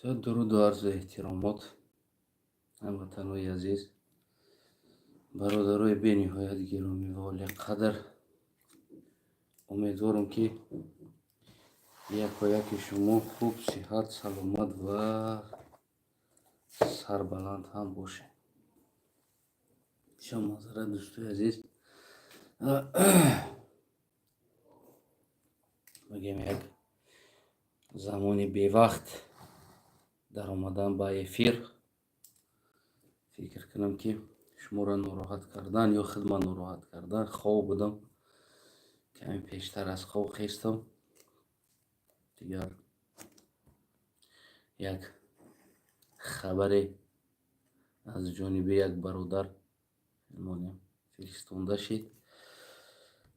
Дуруду арзу эҳтиромот, ҳамватанҳои азиз, бародарои бениҳоят гиромӣ ва олиқадр. Умедворам, ки якояки шумо хуб, сиҳат, саломат ва сарбаланд ҳам бошед. Бисёр маъзарат, дӯстои азиз, мегӯем, як замони бевақт даромадан ба эфир, фикр кунам, ки шуморо нороҳат кардан ё худма нороҳат кардан. Хоб будам, каме пештар аз хоб хестам. Дигар як хабаре аз ҷониби як бародар фиристонда шид.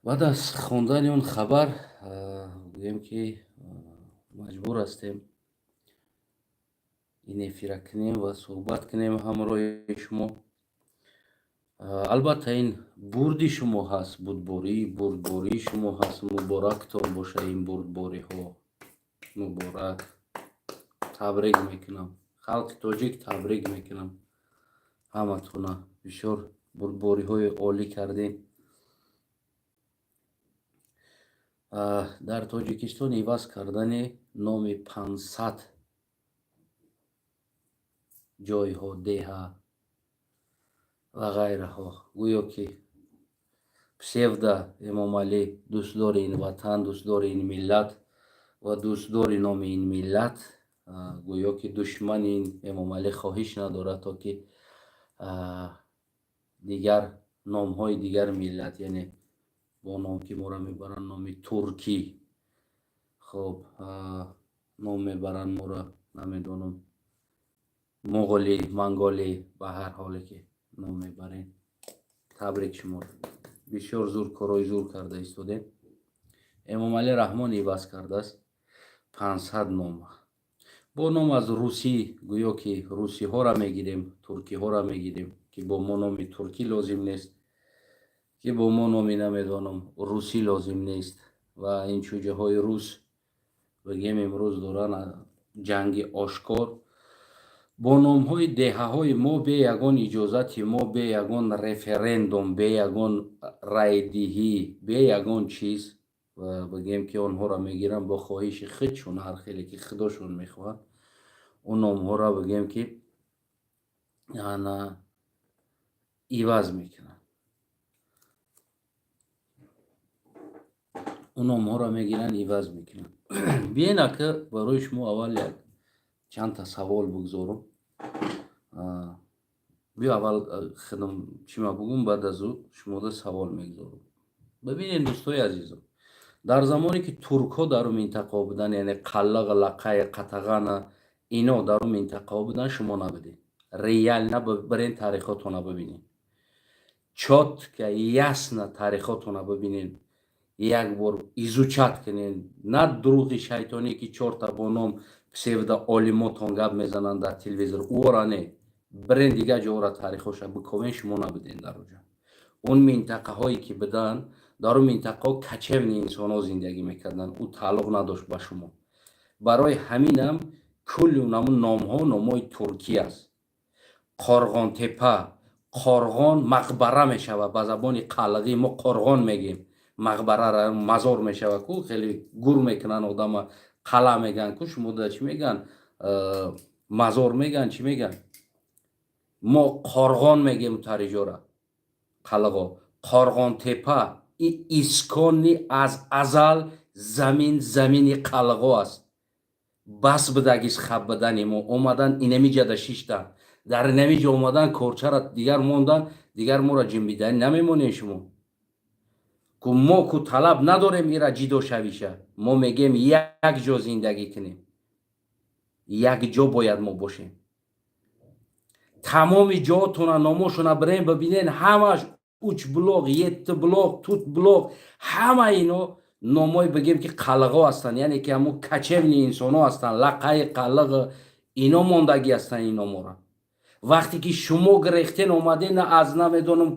Баъд аз хондани он хабар, гӯем, ки маҷбур ҳастем ин эфира кунем ва суҳбат кунем ҳамроҳи шумо. Албатта, ин бурди шумо ҳаст, бурдборӣ, бурдбории шумо ҳаст. Муборактон боша ин бурдбориҳо, муборак! Табрик мекунам, халқи тоҷик, табрик мекунам ҳаматона. Бисёр бурдбориҳои олӣ кардем. Дар Тоҷикистон иваз кардани номи 500 ҷойҳо, деҳа ва ғайраҳо, гӯё ки псевдо Эмомалӣ, дӯстдори ин ватан, дӯстдори ин миллат ва дӯстдори номи ин миллат, гӯё ки душмани ин Эмомалӣ хоҳиш надорад, то ки дигар номҳои дигар миллат, яъне бо ном ки моро мебаранд, номи туркӣ, хоб, ном мебаранд моро, намедонам, муғулӣ, манголӣ, ба ҳар ҳоле ки ном мебарем. Табрик шуморо, бисёр зур, корҳои зур карда истодем. Эмомалӣ Раҳмон иваз кардааст 500 ном бо ном аз русӣ, гӯё ки русиҳоро мегирем, туркиҳоро мегирем, ки бо мо номи туркӣ лозим нест, ки бо мо номи, намедонам, русӣ лозим нест. Ва ин чӯҷаҳои рус, бигем, имрӯз доранд ҷанги ошкор бо номҳои деҳаҳои мо, бе ягон иҷозати мо, бе ягон референдум, бе ягон райдиҳӣ, бе ягон чиз. Бигем, ки онҳоро мегиранд, бо хоҳиши худшон, ҳар хеле ки худошон мехоҳанд, он номҳоро, бигем, ки ана иваз мекунанд, он номҳоро мегиранд, иваз мекунанд. Биен, ака, барои шумо аввал як чандта савол бигзорам. Биё, аввал худам чима бугум, баъд аз ӯ шумода савол мегузорам. Бибинед, дӯстои азизам, дар замоне ки туркҳо дар он минтақаҳо буданд, яъне Қаллаға, Лақай, Қатағана, ино дар он минтақаҳо буданд, шумо набудед. Реально бирен, таърихотона бибинед, чётко, ясно таърихотона бибинед, як бор изучать кунед, на дурӯғи шайтонӣ, ки чорта бо ном псевдо олимотон гап мезананд дар телевизор, ӯора не. Бирен, дигар ҷоора таърихоша биковен. Шумо набуден дар оҷа. Он минтақаҳое ки буданд, дар он минтақаҳо кочевный инсонҳо зиндагӣ мекарданд, ӯ тааллуқ надошт ба шумо. Барои ҳаминам кулли намун номҳо номҳои туркӣ аст. Қорғонтепа, қорғон мақбара мешавад ба забони қалғӣ, мо қорғон мегем мақбарара, мазор мешавад ку, хеле гур мекунанд одама, қала мегӯянд ку. Шумо да чӣ мегӯянд? Мазор мегӯянд, чӣ мегӯянд? Мо қорғон мегем тариҷора, қалғо. Қорғонтепа и искони аз азал замин, замини қалғо аст. Бас будагис хаб будани мо, омадан, инамиҷада шиштан, дар инамиҷа омадан, корчара дигар мондан, дигар моро ҷимбиданӣ намемонем. Шумо ку, мо ку талаб надорем ира ҷидо шавиша. Мо мегем, як ҷо зиндагӣ кунем, як ҷо бояд мо бошем. Тамоми ҷоотона, номошона бирем, бибинен, ҳамаш Уч Булоқ, Етти Булоқ, Тут Булоқ, ҳама ино номҳои, бигем, ки қалғо ҳастанд, яъне ки ҳамун кочевный инсонҳо ҳастанд, лақаи қалғ ино мондагӣ ҳастанд ин номора. Вақте ки шумо гирехтен омаден аз, намедонам,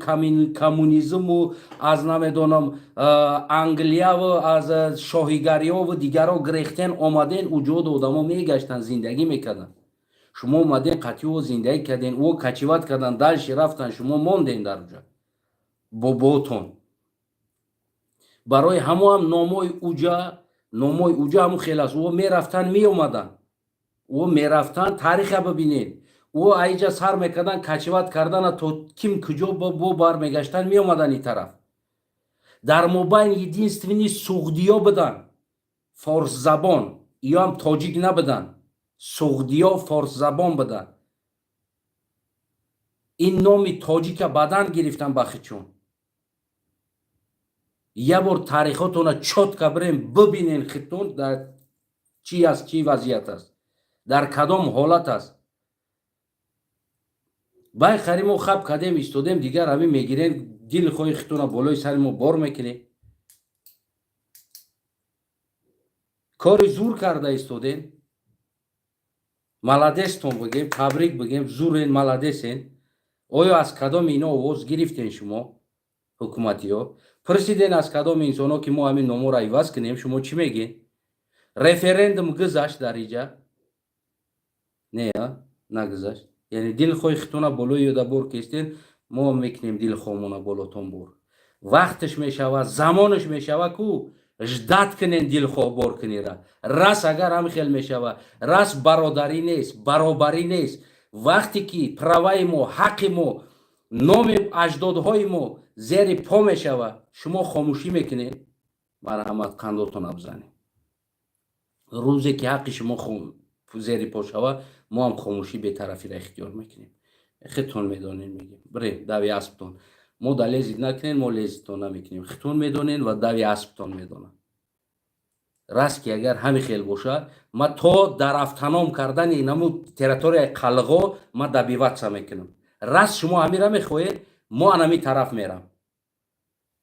коммунизму, аз, намедонам, Англияву аз шоҳигариёву дигарро гирехтен омаден, уҷода одамо мегаштанд, зиндагӣ мекарданд. Шумо омаден, қатио зиндагӣ карден, ӯ кочевать кардан, дальше рафтан, шумо монден дар уҷа боботон. Барои ҳамо ҳам номои уҷа, номои уҷа ҳамун хел аст. Ӯ мерафтанд, меомаданд, ӯ мерафтанд. Тариха бибинед, ӯ аиҷа сар мекардан кочевать кардана, то ким куҷо бо бармегаштанд, меомаданд ин тараф. Дар мобайн единственный суғдиё буданд, форсзабон. Иё ҳам тоҷик набуданд, суғдиё форсзабон буданд. Ин номи тоҷика бадан гирифтан ба хичун. Як бор таърихотона чётко бирем, бибинен хитон дар чӣ аст, чӣ вазъият аст, дар кадом ҳолат аст. Бай хари мо хаб кардем, истодем. Дигар ҳамин мегирен, дилхоҳи хитона болои сари мо бор мекунем. Кори зур карда истодем, молодец тон бигем, табрик бигем, зурен, молодец ен. Оё аз кадоми ино овоз гирифтен шумо, ҳукуматиҳо? Пурсиден аз кадоми инсонҳо, ки мо ҳамин номоро иваз кунем, шумо чӣ мегӯед? Референдум гузашт дар иҷа? Не, нагузашт. Яъне дилхоҳи хитона болои ёда бор кестен, мо мекунем дилхоҳмона болотон бор. Вақташ мешава, замонаш мешава, ку ждать кунен дилхоҳ бор кунера. Рас агар ҳам хел мешава, рас бародарӣ нест, баробарӣ нест. Вақте ки права и мо, ҳаққи мо, номи аҷдодҳои мо зери по мешава, шумо хомӯшӣ мекунед. Марҳамат, қандотона бизанед. Рӯзе ки ҳаққи шумо зери по шава, мо ҳам хомӯшӣ, бетарафиро ихтиёр мекунем. Хитон медонем, мегем, бирем дави асптон. Мо да лезить накунем, мо лезить тон намекунем. Хитон медонем ва дави асптон медонам. Раст ки агар ҳами хел боша, ма то дар автоном кардани наму территорияи қалғо ма добиваться мекунам. Раст шумо ҳамира мехоҳед, мо анами тараф мерам.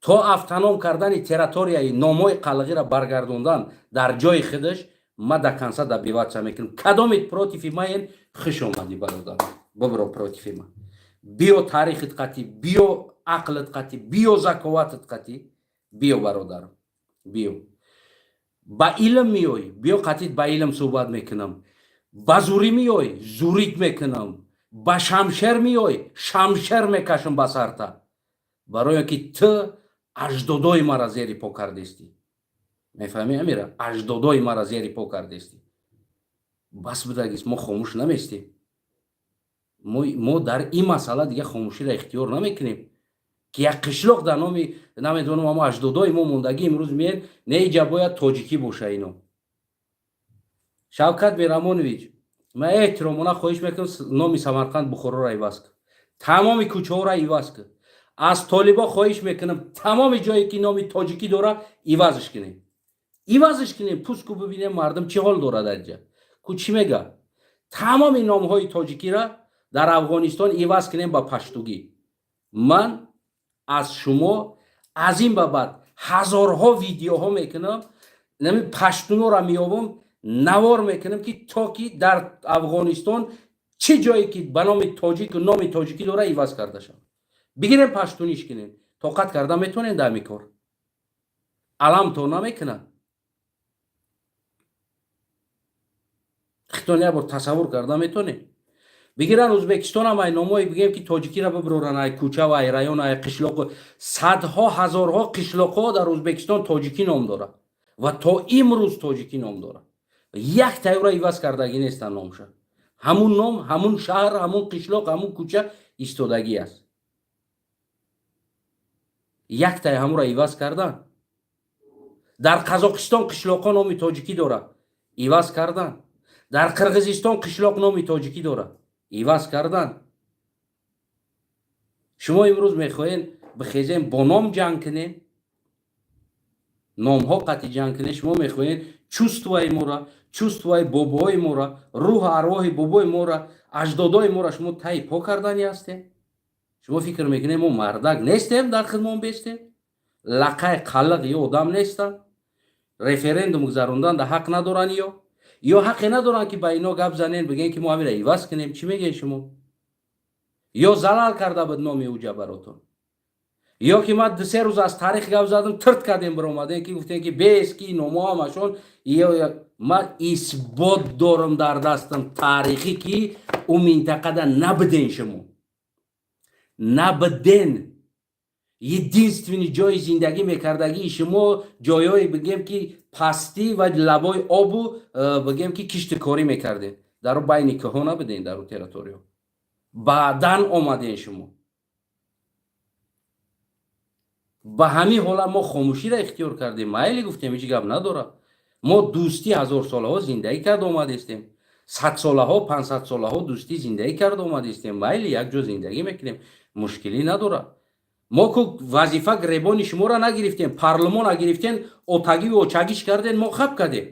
То автоном кардани территорияи номҳои қалғиро баргардондан дар ҷои худаш, ма до конца добиваться мекунам. Кадомит против и маен, хуш омадӣ, бародар, бибро против и ма. Биё, таърихит қатӣ биё, ақлит қатӣ биё, заковатит қатӣ биё, бародарам, биё. Ба илм меёй, биё, қатит ба илм суҳбат мекунам. Ба зурӣ меёй, зурит мекунам. Ба шамшер меёй, шамшер мекашам ба сарта, барои он ки ту аҷдодои мара зери по кардестӣ. Мефаҳмӣ, амира? Аҷдодои мара зери по кардестӣ. Бас будагист, мо хомӯш наместем. Мо дар ин масъала дига хомӯширо ихтиёр намекунем, ки як қишлоқ дар номи, намедонам, амо аҷдодои мо мондагӣ имрӯз меен, не, иҷа бояд тоҷикӣ боша ино. Шавкат Мирамонович, ман эҳтиромона хоҳиш мекунам, номи Самарқанд, Бухороро иваз кун, тамоми кӯчаҳоро иваз кун. Аз толибо хоҳиш мекунам, тамоми ҷое ки номи тоҷикӣ дора, ивазш кунем, ивазш кунем. Пусть ку бибинем, мардум чӣ ҳол дорад дар ҷа, ку чӣ мега. Тамоми номҳои тоҷикиро дар Афғонистон иваз кунем ба паштугӣ. Ман аз шумо аз ин ба баъд ҳазорҳо видеоҳо мекунам, нами паштунора меёбам, навор мекунам, ки то ки дар Афғонистон чӣ ҷое ки ба номи тоҷик, номи тоҷикӣ дора, иваз карда шавад. Бигирем, паштуниш кунем. Тоқат карда метавонем дар ҳамин кор? Аламто намекунад? Хитон як бор тасаввур карда метавонем? Бигиран Ӯзбекистонам ай номое бигем, ки тоҷикиро бибироран ай кӯча ва ай район, ай қишлоқ. Садҳо, ҳазорҳо қишлоқҳо дар Ӯзбекистон тоҷикӣ ном дорад ва то имрӯз тоҷикӣ ном дорад. Як тайёра иваз кардагӣ нестан номша. Ҳамун ном, ҳамун шаҳр, ҳамун қишлоқ, ҳамун кӯча истодагӣ аст. Як тай ҳамуро иваз кардан. Дар Қазоқистон қишлоқҳо номи тоҷикӣ дорад, иваз кардан. Дар Қирғизистон қишлоқ номи тоҷикӣ дорад, иваз кардан. Шумо имрӯз мехоҳед бихезем, бо ном ҷанг кунем, номҳо қатъи ҷанг кунем. Шумо мехоҳед чувство и мора, чувство и бобоҳои мора, рӯҳу арвоҳи бобои мора, аҷдодои мора шумо таи по кардани ҳастем. Шумо фикр мекунед, мо мардак нестем, дар хидмон бестем? Лақаи қаллиқ ё одам нестанд? Референдум гузарондан да ҳақ надоранд ё ҳақе надоранд, ки ба ино гап занен, бигӯен, ки мо ҳамира иваз кунем? Чӣ мегӯед шумо? Ё залал карда буд номи уҷа баротон, ё ки ман 2-3 рӯз аз таърих гап задам, тирт кардем, биромадем, ки гуфтем, ки бес ки номо ҳамашон. Ман исбот дорам дар дастам таърихӣ, ки ӯ минтақада набуден, шумо набуден. Единственный ҷои зиндагӣ мекардагии шумо ҷойҳое, бигем, ки пастӣ ва лабои обу, бигем, ки киштикорӣ мекардем. Дар байни кӯҳо набуден, дар ӯ территория баъдан омаден шумо. Ба ҳамин ҳолат мо хомӯширо ихтиёр кардем. Майли, гуфтем, ҳеҷ гап надорад. Мо дӯстӣ ҳазорсолаҳо зиндагӣ карда омадестем, садсолаҳо, 500 солаҳо дӯстӣ зиндагӣ карда омадестем. Майли, як ҷо зиндагӣ мекунем, мушкилӣ надорад. Мо ку вазифа гребони шуморо нагирифтем, парлумона гирифтем, отагиву очагиш кардем, мо хаб кардем.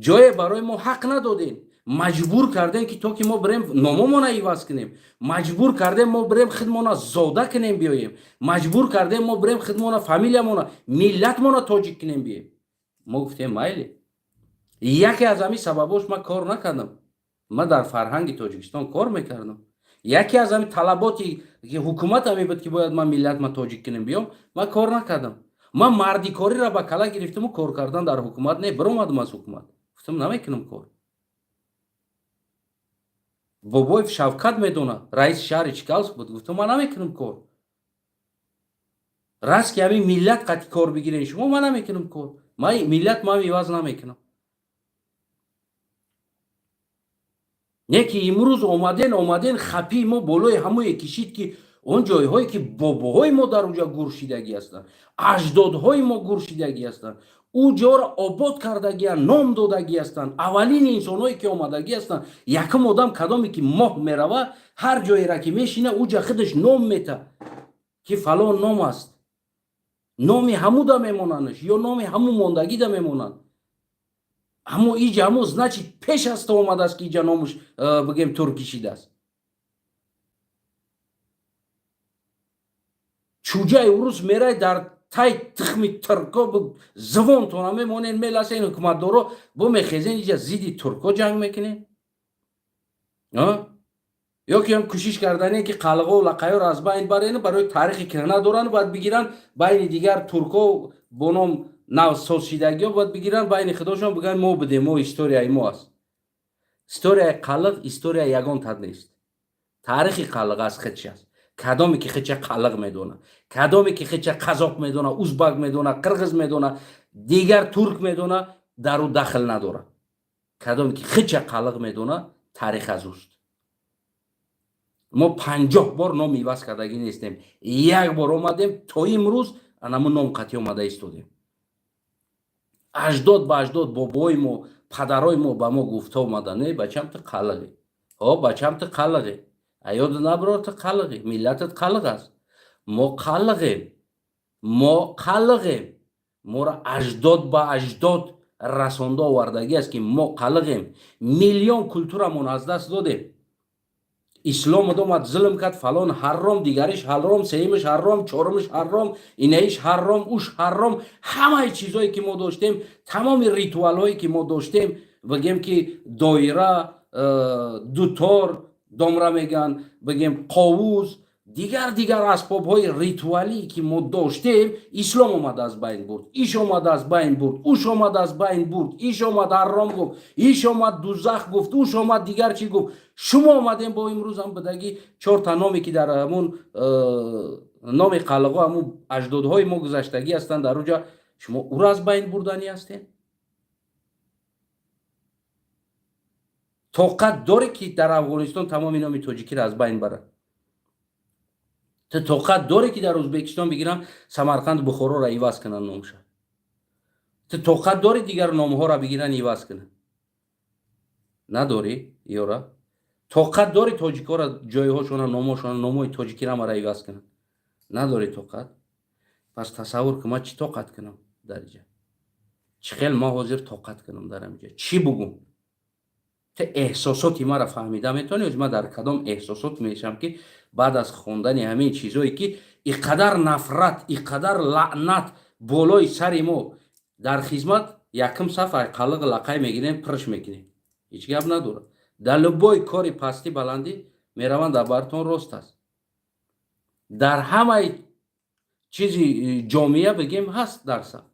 Ҷое барои мо ҳақ надодем, маҷбур кардем, ки то ки мо бирем номомона иваз кунем, маҷбур кардем мо бирем худмона зода кунем биёем, маҷбур кардем мо бирем худмона, фамилиямона, миллатмона тоҷик кунем биёем. Мо гуфтем, майли. Яке аз ҳамин сабабош ман кор накардам. Ман дар фарҳанги Тоҷикистон кор мекардам. Яке аз ҳамин талаботи ҳукумат ҳамин буд, ки бояд ман миллатма тоҷик кунем биём. Ман кор накардам. Ман мардикориро ба кала гирифтаму кор кардан дар ҳукумат не, биромадам аз ҳукумат, гуфтам, намекунам кор. Бобоев Шавкат медонад, раиси шаҳри Чкалск буд. Гуфтам, ман намекунам кор. Раст ки ҳамин миллат қати кор бигирен шумо, ман намекунам кор. Ман миллат ман иваз намекунам. Не ки имрӯз омаден, хапии мо болои ҳамое кишид, ки он ҷойҳое ки бобоҳои мо дар онҷа гуршидагӣ ҳастанд, аҷдодҳои мо гуршидагӣ ҳастанд, ӯ ҷоро обод кардагианд, ном додагӣ ҳастанд, аввалини инсонҳое ки омадагӣ ҳастанд. Якум одам кадоме ки моҳ мерава, ҳар ҷоера ки мешина, ӯ ҷа худаш ном мета, ки фалон ном аст. Номи ҳамуда мемонандш ё номи ҳаму мондагида мемонанд. Ҳамо иҷа ҳамо, значит, пеш аз то омадааст, ки иҷа номуш, бигем, туркӣ шидааст. Чуҷаи урус мерай, дар тай тухми турко зувонтона мемонен, меласен. Ҳукуматдоро бо мехезен, иҷа зидди турко ҷанг мекунен, ё ки ҳам кӯшиш кардане, ки қалғову лақайёро аз байн барен, барои таърихи кӯҳна доранд, бояд бигиранд байни дигар турко бо ном навсозшидагиҳо, бояд бигиранд байни худошон, бигӯянд, мо будем, мо, историяи мо аст. Историяи қалиқ история ягон тад нест. Таърихи қалиқ аз худш аст. Кадоме ки худша қалиқ медона, кадоме ки худша қазоқ медона, узбак медона, қирғиз медона, дигар турк медона, дар ӯ дахл надорад. Кадоме ки худша қалиқ медона, таърих аз ӯст. Мо 50 бор ном иваз кардагӣ нестем. Як бор омадем, то имрӯз анамо ном қатъӣ омада истодем. Аҷдод ба аҷдод, бобои мо, падарои мо ба мо гуфта омада: «Не, бачам, ту қалиғӣ, ҳо, бачам, ту қалиғӣ, аёд наброр, ту қалиғӣ, миллатат қалиғ аст». Мо қалиғем, мо қалиғем. Моро аҷдод ба аҷдод расонда овардагӣ аст, ки мо қалиғем. Миллион культурамон аз даст додем. Ислом омад, зулм кард, фалон ҳарром, дигариш ҳарром, сеюмиш ҳарром, чорумиш ҳарром, инаиш ҳарром, уш ҳарром. Ҳамаи чизое ки мо доштем, тамоми ритуалҳое ки мо доштем, бигем, ки доира, дутор, домра меган, бигем, қовуз, дигар дигар асбобҳои ритуалӣ ки мо доштем, ислом омада аз байн бурд, иш омада аз байн бурд, уш омада аз байн бурд, иш омад ҳарром гуфт, иш омад дузах гуфт, уш омад дигар чӣ гуфт. Шумо омадем бо имрӯзам будагӣ чорта номе, ки дар ҳамун номи қалғо ҳамун аҷдодҳои мо гузаштагӣ ҳастанд, дар уҷа шумо уро аз байн бурданӣ ҳастем. Тоқат доре, ки дар Афғонистон тамоми номи тоҷикиро аз байн барад? Ту тоқат доре, ки дар Ӯзбекистон бигирам, Самарқанд, Бухороро иваз кунанд номша? Ту тоқат дорӣ, дигар номҳоро бигиранд, иваз кунанд? Надорӣ ёра. Тоқат дорӣ, тоҷикҳоро ҷойҳошона, номошона, номҳои тоҷикиро ҳамаро иваз кунанд? Надорӣ тоқат. Пас тасаввур кун, ман чӣ тоқат кунам дар иҷа, чӣ хел ман ҳозир тоқат кунам дар ҳамиҷа, чӣ бугум? Ту эҳсосоти маро фаҳмида метавонӣ, ман дар кадом эҳсосот мешавам, ки баъд аз хондани ҳамин чизое, ки и қадар нафрат, и қадар лаънат болои сари мо. Дар хизмат якум саф ай қалиқ лақай мегирем, пирш мекунем, ҳеҷ гап надорад. Дар любой кори пастӣ баландӣ Мераванд дар бартон, рост аст. Дар ҳамаи чизи ҷомеа бигем ҳаст дар саф,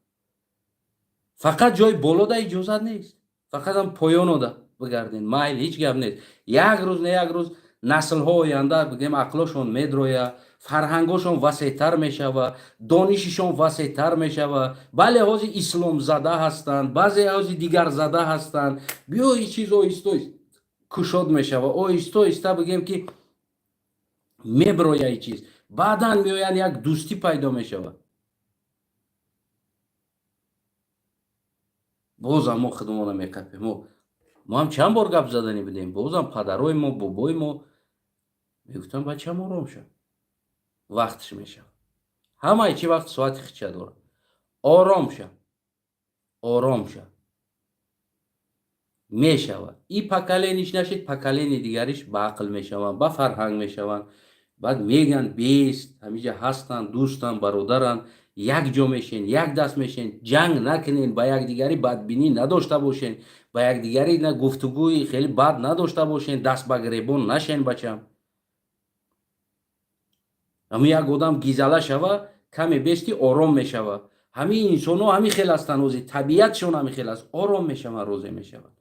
фақат ҷои болода иҷозат нест, фақатам поёнода бигарден, майли, ҳеҷ гап нест. Як рӯз не як рӯз наслҳо оянда бигем ақлошон медроя, фарҳангошон васеътар мешава, донишишон васеътар мешава. Бале, ҳозир исломзада ҳастанд, баъзе ҳозир дигарзада ҳастанд. Биё, ин чиз оҳиста кушод мешава, оҳиста оҳиста бигем ки меброя ин чиз, баъдан меоянд, як дӯстӣ пайдо мешавад. Бозам мо худмона меқапем. Мо ҳам чанд бор гап заданӣ будем, бозам падарои мо, бобои мо мегуфтанд: «Бачам, ором шав, вақтш мешавад, ҳамаи чи вақт соати хича дорад, ором шав, ором шав, мешавад». И поколение ш нашид, поколение дигариш ба ақл мешаванд, ба фарҳанг мешаванд. Баъд мегӯянд: «Бест, ҳамиҷа ҳастанд, дӯстанд, бародаранд, як ҷо мешен, як даст мешен, ҷанг накунен, ба якдигарӣ бадбинӣ надошта бошен, ба якдигарӣ на гуфтугӯи хеле бад надошта бошен, даст ба гиребон нашен, бачам». Ҳамин як одам гизала шава, каме бести ором мешава. Ҳамин инсонҳо ҳамин хел ҳастанд, ози табиатшон ҳамин хел аст, ором мешаванд, розе мешаванд.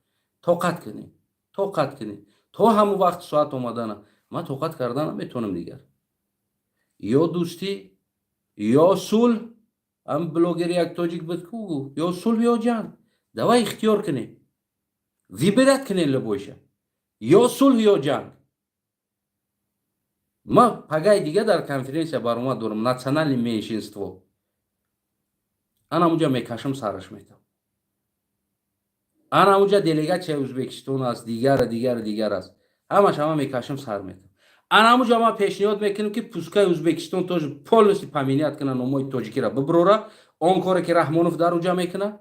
Тоқат кунед, тоқат кунед то ҳамон вақт соат омадана. Ман тоқат карда наметавонам дигар. Ё дӯстӣ, ё сулҳ. Ҳам блогери як тоҷик буд ку: «Ё сулҳ, ё ҷанг». Давай ихтиёр кунем, выбирать кунем любой ша: ё сулҳ, ё ҷанг. Ман пагаи дига дар конференсия баромад дорам, национальный меньшинство. Ана унҷа мекашам, сараш метам. Ана унҷа делегатсияи Ӯзбекистон аст, дигара, дигара, дигар аст, ҳамаш ҳама мекашам, сар метам. Ана ҳамуҷа ман пешниҳод мекунам, ки пускай Ӯзбекистон тоже полностью поменять кунад, номои тоҷикиро биброра, он коре ки Раҳмонов дар уҷа мекунад.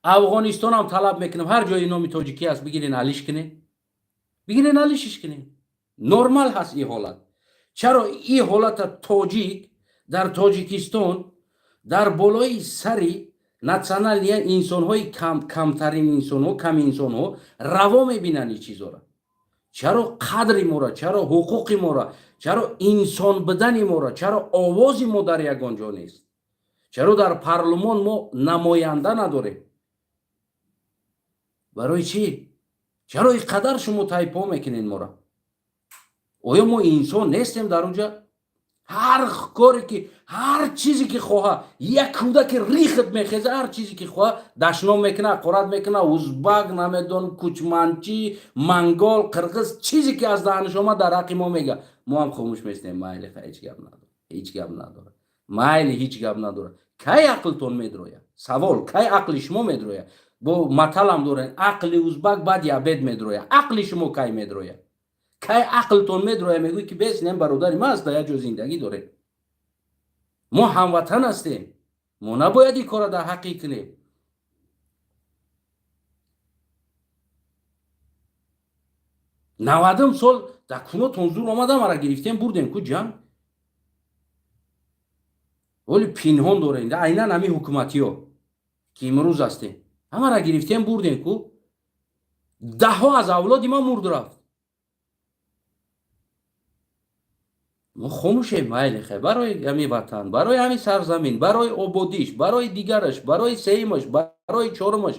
Афғонистонам талаб мекунам: ҳар ҷои номи тоҷикӣ аст, бигирен, алиш кунед, бигирен, алишиш кунед. Нормал ҳаст ин ҳолат? Чаро ин ҳолата тоҷик дар Тоҷикистон дар болои сари национальный инсонҳои камтарин инсонҳо, кам инсонҳо раво мебинанд ин чизоро? Чаро қадри моро, чаро ҳуқуқи моро, чаро инсон будани моро, чаро овози мо дар ягон ҷо нест? Чаро дар парлумон мо намоянда надорем? Барои чӣ? Чаро ин қадар шумо тайпо мекунед моро? Оё мо инсон нестем? Дар унҷа ҳар коре ки, ҳар чизе ки хоҳа, як кӯдаки рихт мехеза, ҳар чизе ки хоҳа дашном мекуна, ҳақорат мекуна, узбак, намедонам, кучманчи, мангол, қирғиз, чизе ки аз даҳанаш омад, дар ҳаққи мо мега. Мо ҳам хомӯш местем. Майли, ҳеҷ гап надорад, ҳеҷ гап надорад, майли, ҳеҷ гап надорад. Кай ақлтон медрояд? Савол: кай ақли шумо медрояд? Бо маталам дорен: «Ақли узбак баъди обед медрояд». Ақли шумо кай медрояд? Кай ақлтон медрояд? Мегӯй ки бес, нем, бародари ма аст, дар як ҷо зиндагӣ дорем, мо ҳамватан ҳастем, мо набояд ин кора дар ҳаққӣ кунем. 90-ум сол дар кунотон зур омада, мара гирифтем, бурдем ку ҷанг. Оли пинҳон дорем, айнан ҳамин ҳукуматиё ки имрӯз ҳастем, ҳамара гирифтем, бурдем ку. Даҳҳо аз авлоди ма мурд, рафт. Мо хомӯшем. Майли, хай, барои ҳамин ватан, барои ҳамин сарзамин, барои ободиш, барои дигараш, барои сеюмаш, барои чорумаш.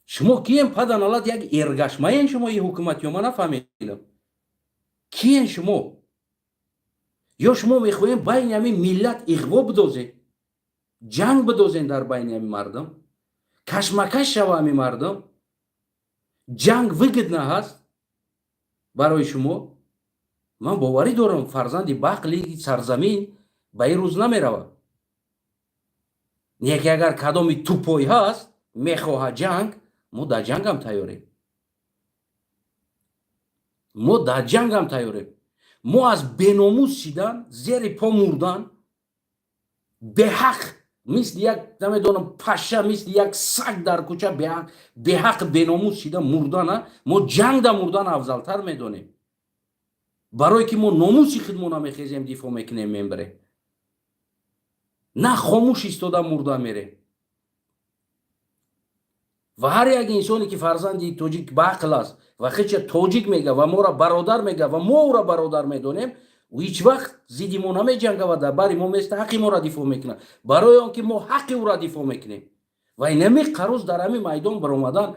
Шумо кием, паданалат, як эргашмаен шумо, и ҳукуматиё? Ма нафаҳмидам, киен шумо. Ё шумо мехоҳем байни ҳамин миллат иғво бидозед, ҷанг бидозен, дар байни ҳамин мардум кашмакаш шава, ҳамин мардум ҷанг выгодно ҳаст барои шумо? Ман боварӣ дорам, фарзанди бақли сарзамин ба ин рӯз намеравад. Не ки агар кадоми тупой ҳаст, мехоҳад ҷанг, мо дар ҷангам тайёрем, мо дар ҷангам тайёрем. Мо аз беномус шидан, зери по мурдан, беҳақ, мисли як, намедонам, паша, мисли як саг дар кӯча беҳақ беномус шида мурдана, мо ҷангда мурдан афзалтар медонем, барое ки мо номуси худмо намехезем, дифоъ мекунем, мембирем, на хомӯш истода мурда мерем. Ва ҳар як инсоне, ки фарзанди тоҷик, ба ақл аст ва хеча тоҷик мега ва моро бародар мега ва мо ӯро бародар медонем, ӯ ҳеҷ вақт зидди мо намеҷанга ва дар бари мо места, ҳаққи моро дифоъ мекунад, барои он ки мо ҳаққи ӯро дифоъ мекунем. Ва инами қарӯз дар ҳамин майдон баромадан,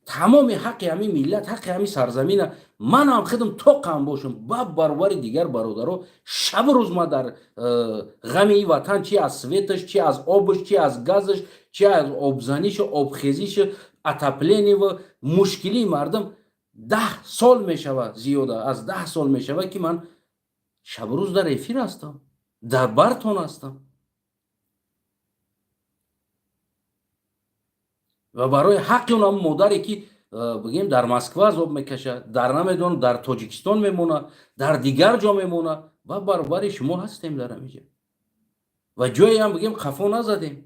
тамоми ҳаққи ҳамин миллат, ҳаққи ҳамин сарзамина, манам худам тоқам бошам, ба баробари дигар бародаро шабу рӯз ма дар ғами ин ватан, чи аз светаш, чи аз обаш, чи аз газаш, чи аз обзанишу обхезишу отопление ва мушкилии мардум, 10 сол мешавад, зиёда аз 10 сол мешавад, ки ман шабу рӯз дар эфир ҳастам, дар бартон ҳастам ва барои ҳаққи он модаре, ки бигем, дар Москва азоб мекашад, дар намедонам, дар Тоҷикистон мемонад, дар дигар ҷо мемонад, ва баробари шумо ҳастем дар ҳамиҷа ва ҷоеам, бигем, қафо назадем.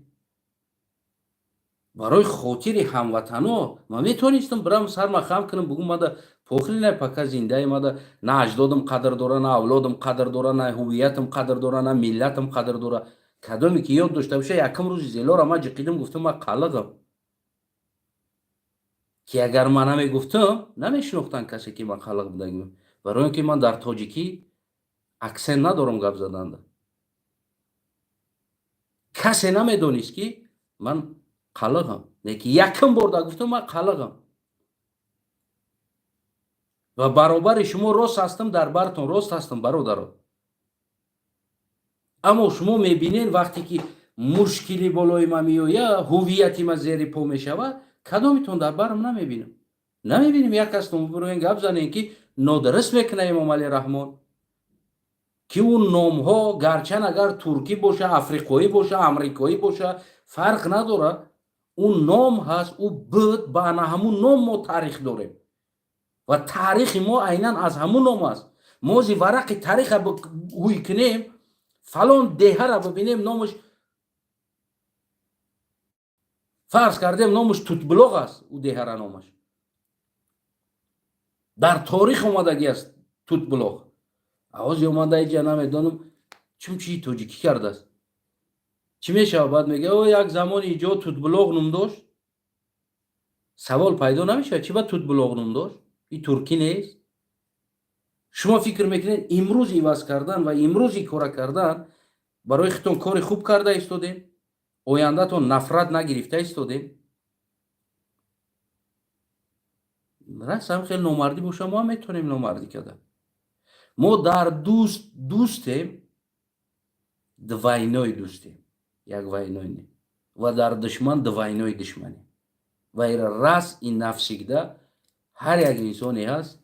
Барои хотири ҳамватано ман метавонистам бирам, сарма хам кунам, бугум: мада похуй на, пока зиндаи мада на аҷдодам қадр дора, на авлодам қадр дора, на ҳувиятам қадр дора, на миллатам қадр дора. Кадоме ки ёд дошта боша, якум рӯзи зелора ман ҷиқидам, гуфтам: ман қалиғам. Ки агар ман намегуфтам, намешинохтанд касе, ки ман қалиқ будагим, барои он ки ман дар тоҷикӣ аксент надорам гап заданда. Касе намедонист, ки ман қалиғам. Лекин якум бор да гуфтам: ман қалиғам ва баробари шумо рост ҳастам, дар бартон рост ҳастам, бародаро. Аммо шумо мебинед, вақте ки мушкили болои ман меояд, ҳувияти ман зери по мешавад, кадомитон дар барм намебинам? Намебинем як кастон бироен, гап занем, ки нодуруст мекунад Эмомалӣ Раҳмон, ки ӯ номҳо, гарчанд агар туркӣ боша, африқоӣ боша, амрикоӣ боша, фарқ надорад, ӯ ном ҳаст, ӯ буд, ба ана ҳамун ном мо таърих дорем ва таърихи мо айнан аз ҳамун ном аст. Мо зи варақи таъриха ҳуй кунем, фалон деҳара бибинем, номаш, фарз кардем, номаш Тутбулоғ аст, ӯ деҳара номаш дар торих омадагӣ аст Тутбулоғ. Авози омада иҷа намедонам чун чии тоҷикӣ кардааст, чӣ мешавад? Баъд мега: о, як замони иҷо Тутбулоғ ном дошт. Савол пайдо намешавад: чӣ ба Тутбулоғ ном дошт? И туркӣ нест? Шумо фикр мекунед, имрӯз иваз кардан ва имрӯз и кора кардан барои худтон кори хуб карда истодем, ояндатон нафрат нагирифта истодем? Растам, хеле номардӣ боша, мо ҳам метавонем номардӣ карда. Мо дар дӯст дӯстем, двойной дӯстем, як двойной не, ва дар душман двойной душманем. Ва ира раз и навсегда ҳар як инсоне ҳаст,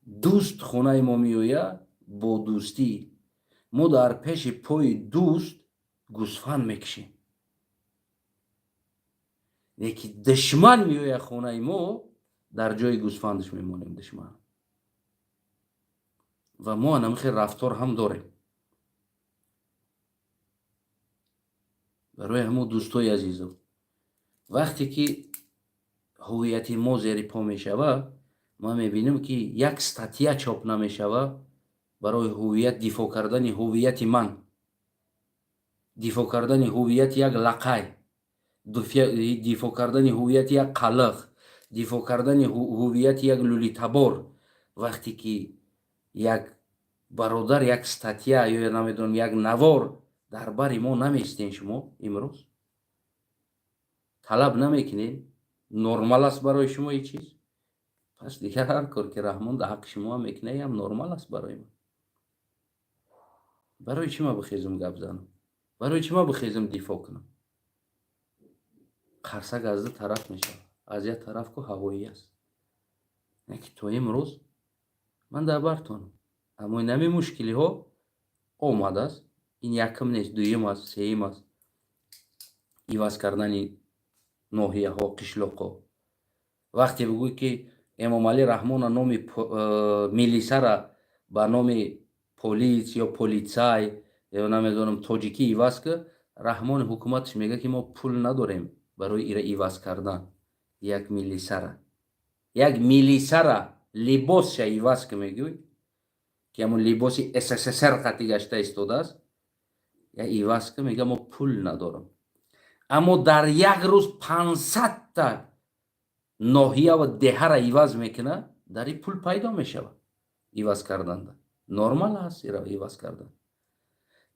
дӯст хонаи мо меояд, бо дӯстӣ мо дар пеши пои дӯст гӯсфанд мекушем, леки душман меояд хонаи мо, дар ҷои гӯсфандаш мемонем душман. Ва мо анами хел рафтор ҳам дорем. Барои ҳамун, дӯстои азизо, вақте ки ҳувияти мо зери по мешавад, ман мебинам, ки як статья чоп намешавад барои ҳувият, дифоъ кардани ҳувияти ман, дифоъ кардани ҳувияти як лақай, дифоъ кардани ҳувияти як қалиқ, дифоъ кардани ҳувияти як лӯлитабор. Вақте ки як бародар як статья ё намедонам, як навор дар бари мо наместен, шумо имрӯз талаб намекунед, нормал аст барои шумо ин чиз. Пас дигар ҳар кор ки Раҳмон дар ҳаққи шумо мекунад, ям нормал аст барои ман. Барои чӣ ман бихезам, гап занам? Барои чӣ ман бихезам, дифоъ кунам? Қарсак аз ду тараф мешавад. Аз як тараф ку ҳавоӣ аст, не ки то имрӯз ман дар бартонам. Аммо инами мушкилиҳо омадааст, ин якум нест, дуюм аст, сеюм аст. Иваз кардани ноҳияҳо, қишлоқҳо. Вақте бигӯй, ки Эмомалӣ Раҳмона номи милисара ба номи полис ё полицай ё намедонам, тоҷикӣ иваз ки, Раҳмони ҳукуматаш мегӯяд, ки мо пул надорем барои ира иваз кардан. Як милисара, як милисара либосша иваз ки мегӯй, ки ҳамон либоси СССР қатӣ гашта истодааст, я иваз ки, мега: мо пул надорам. Аммо дар як рӯз 500-та ноҳия ва деҳара иваз мекунад, дар ин пул пайдо мешавад. Иваз карданда нормал аст. Ира иваз кардан,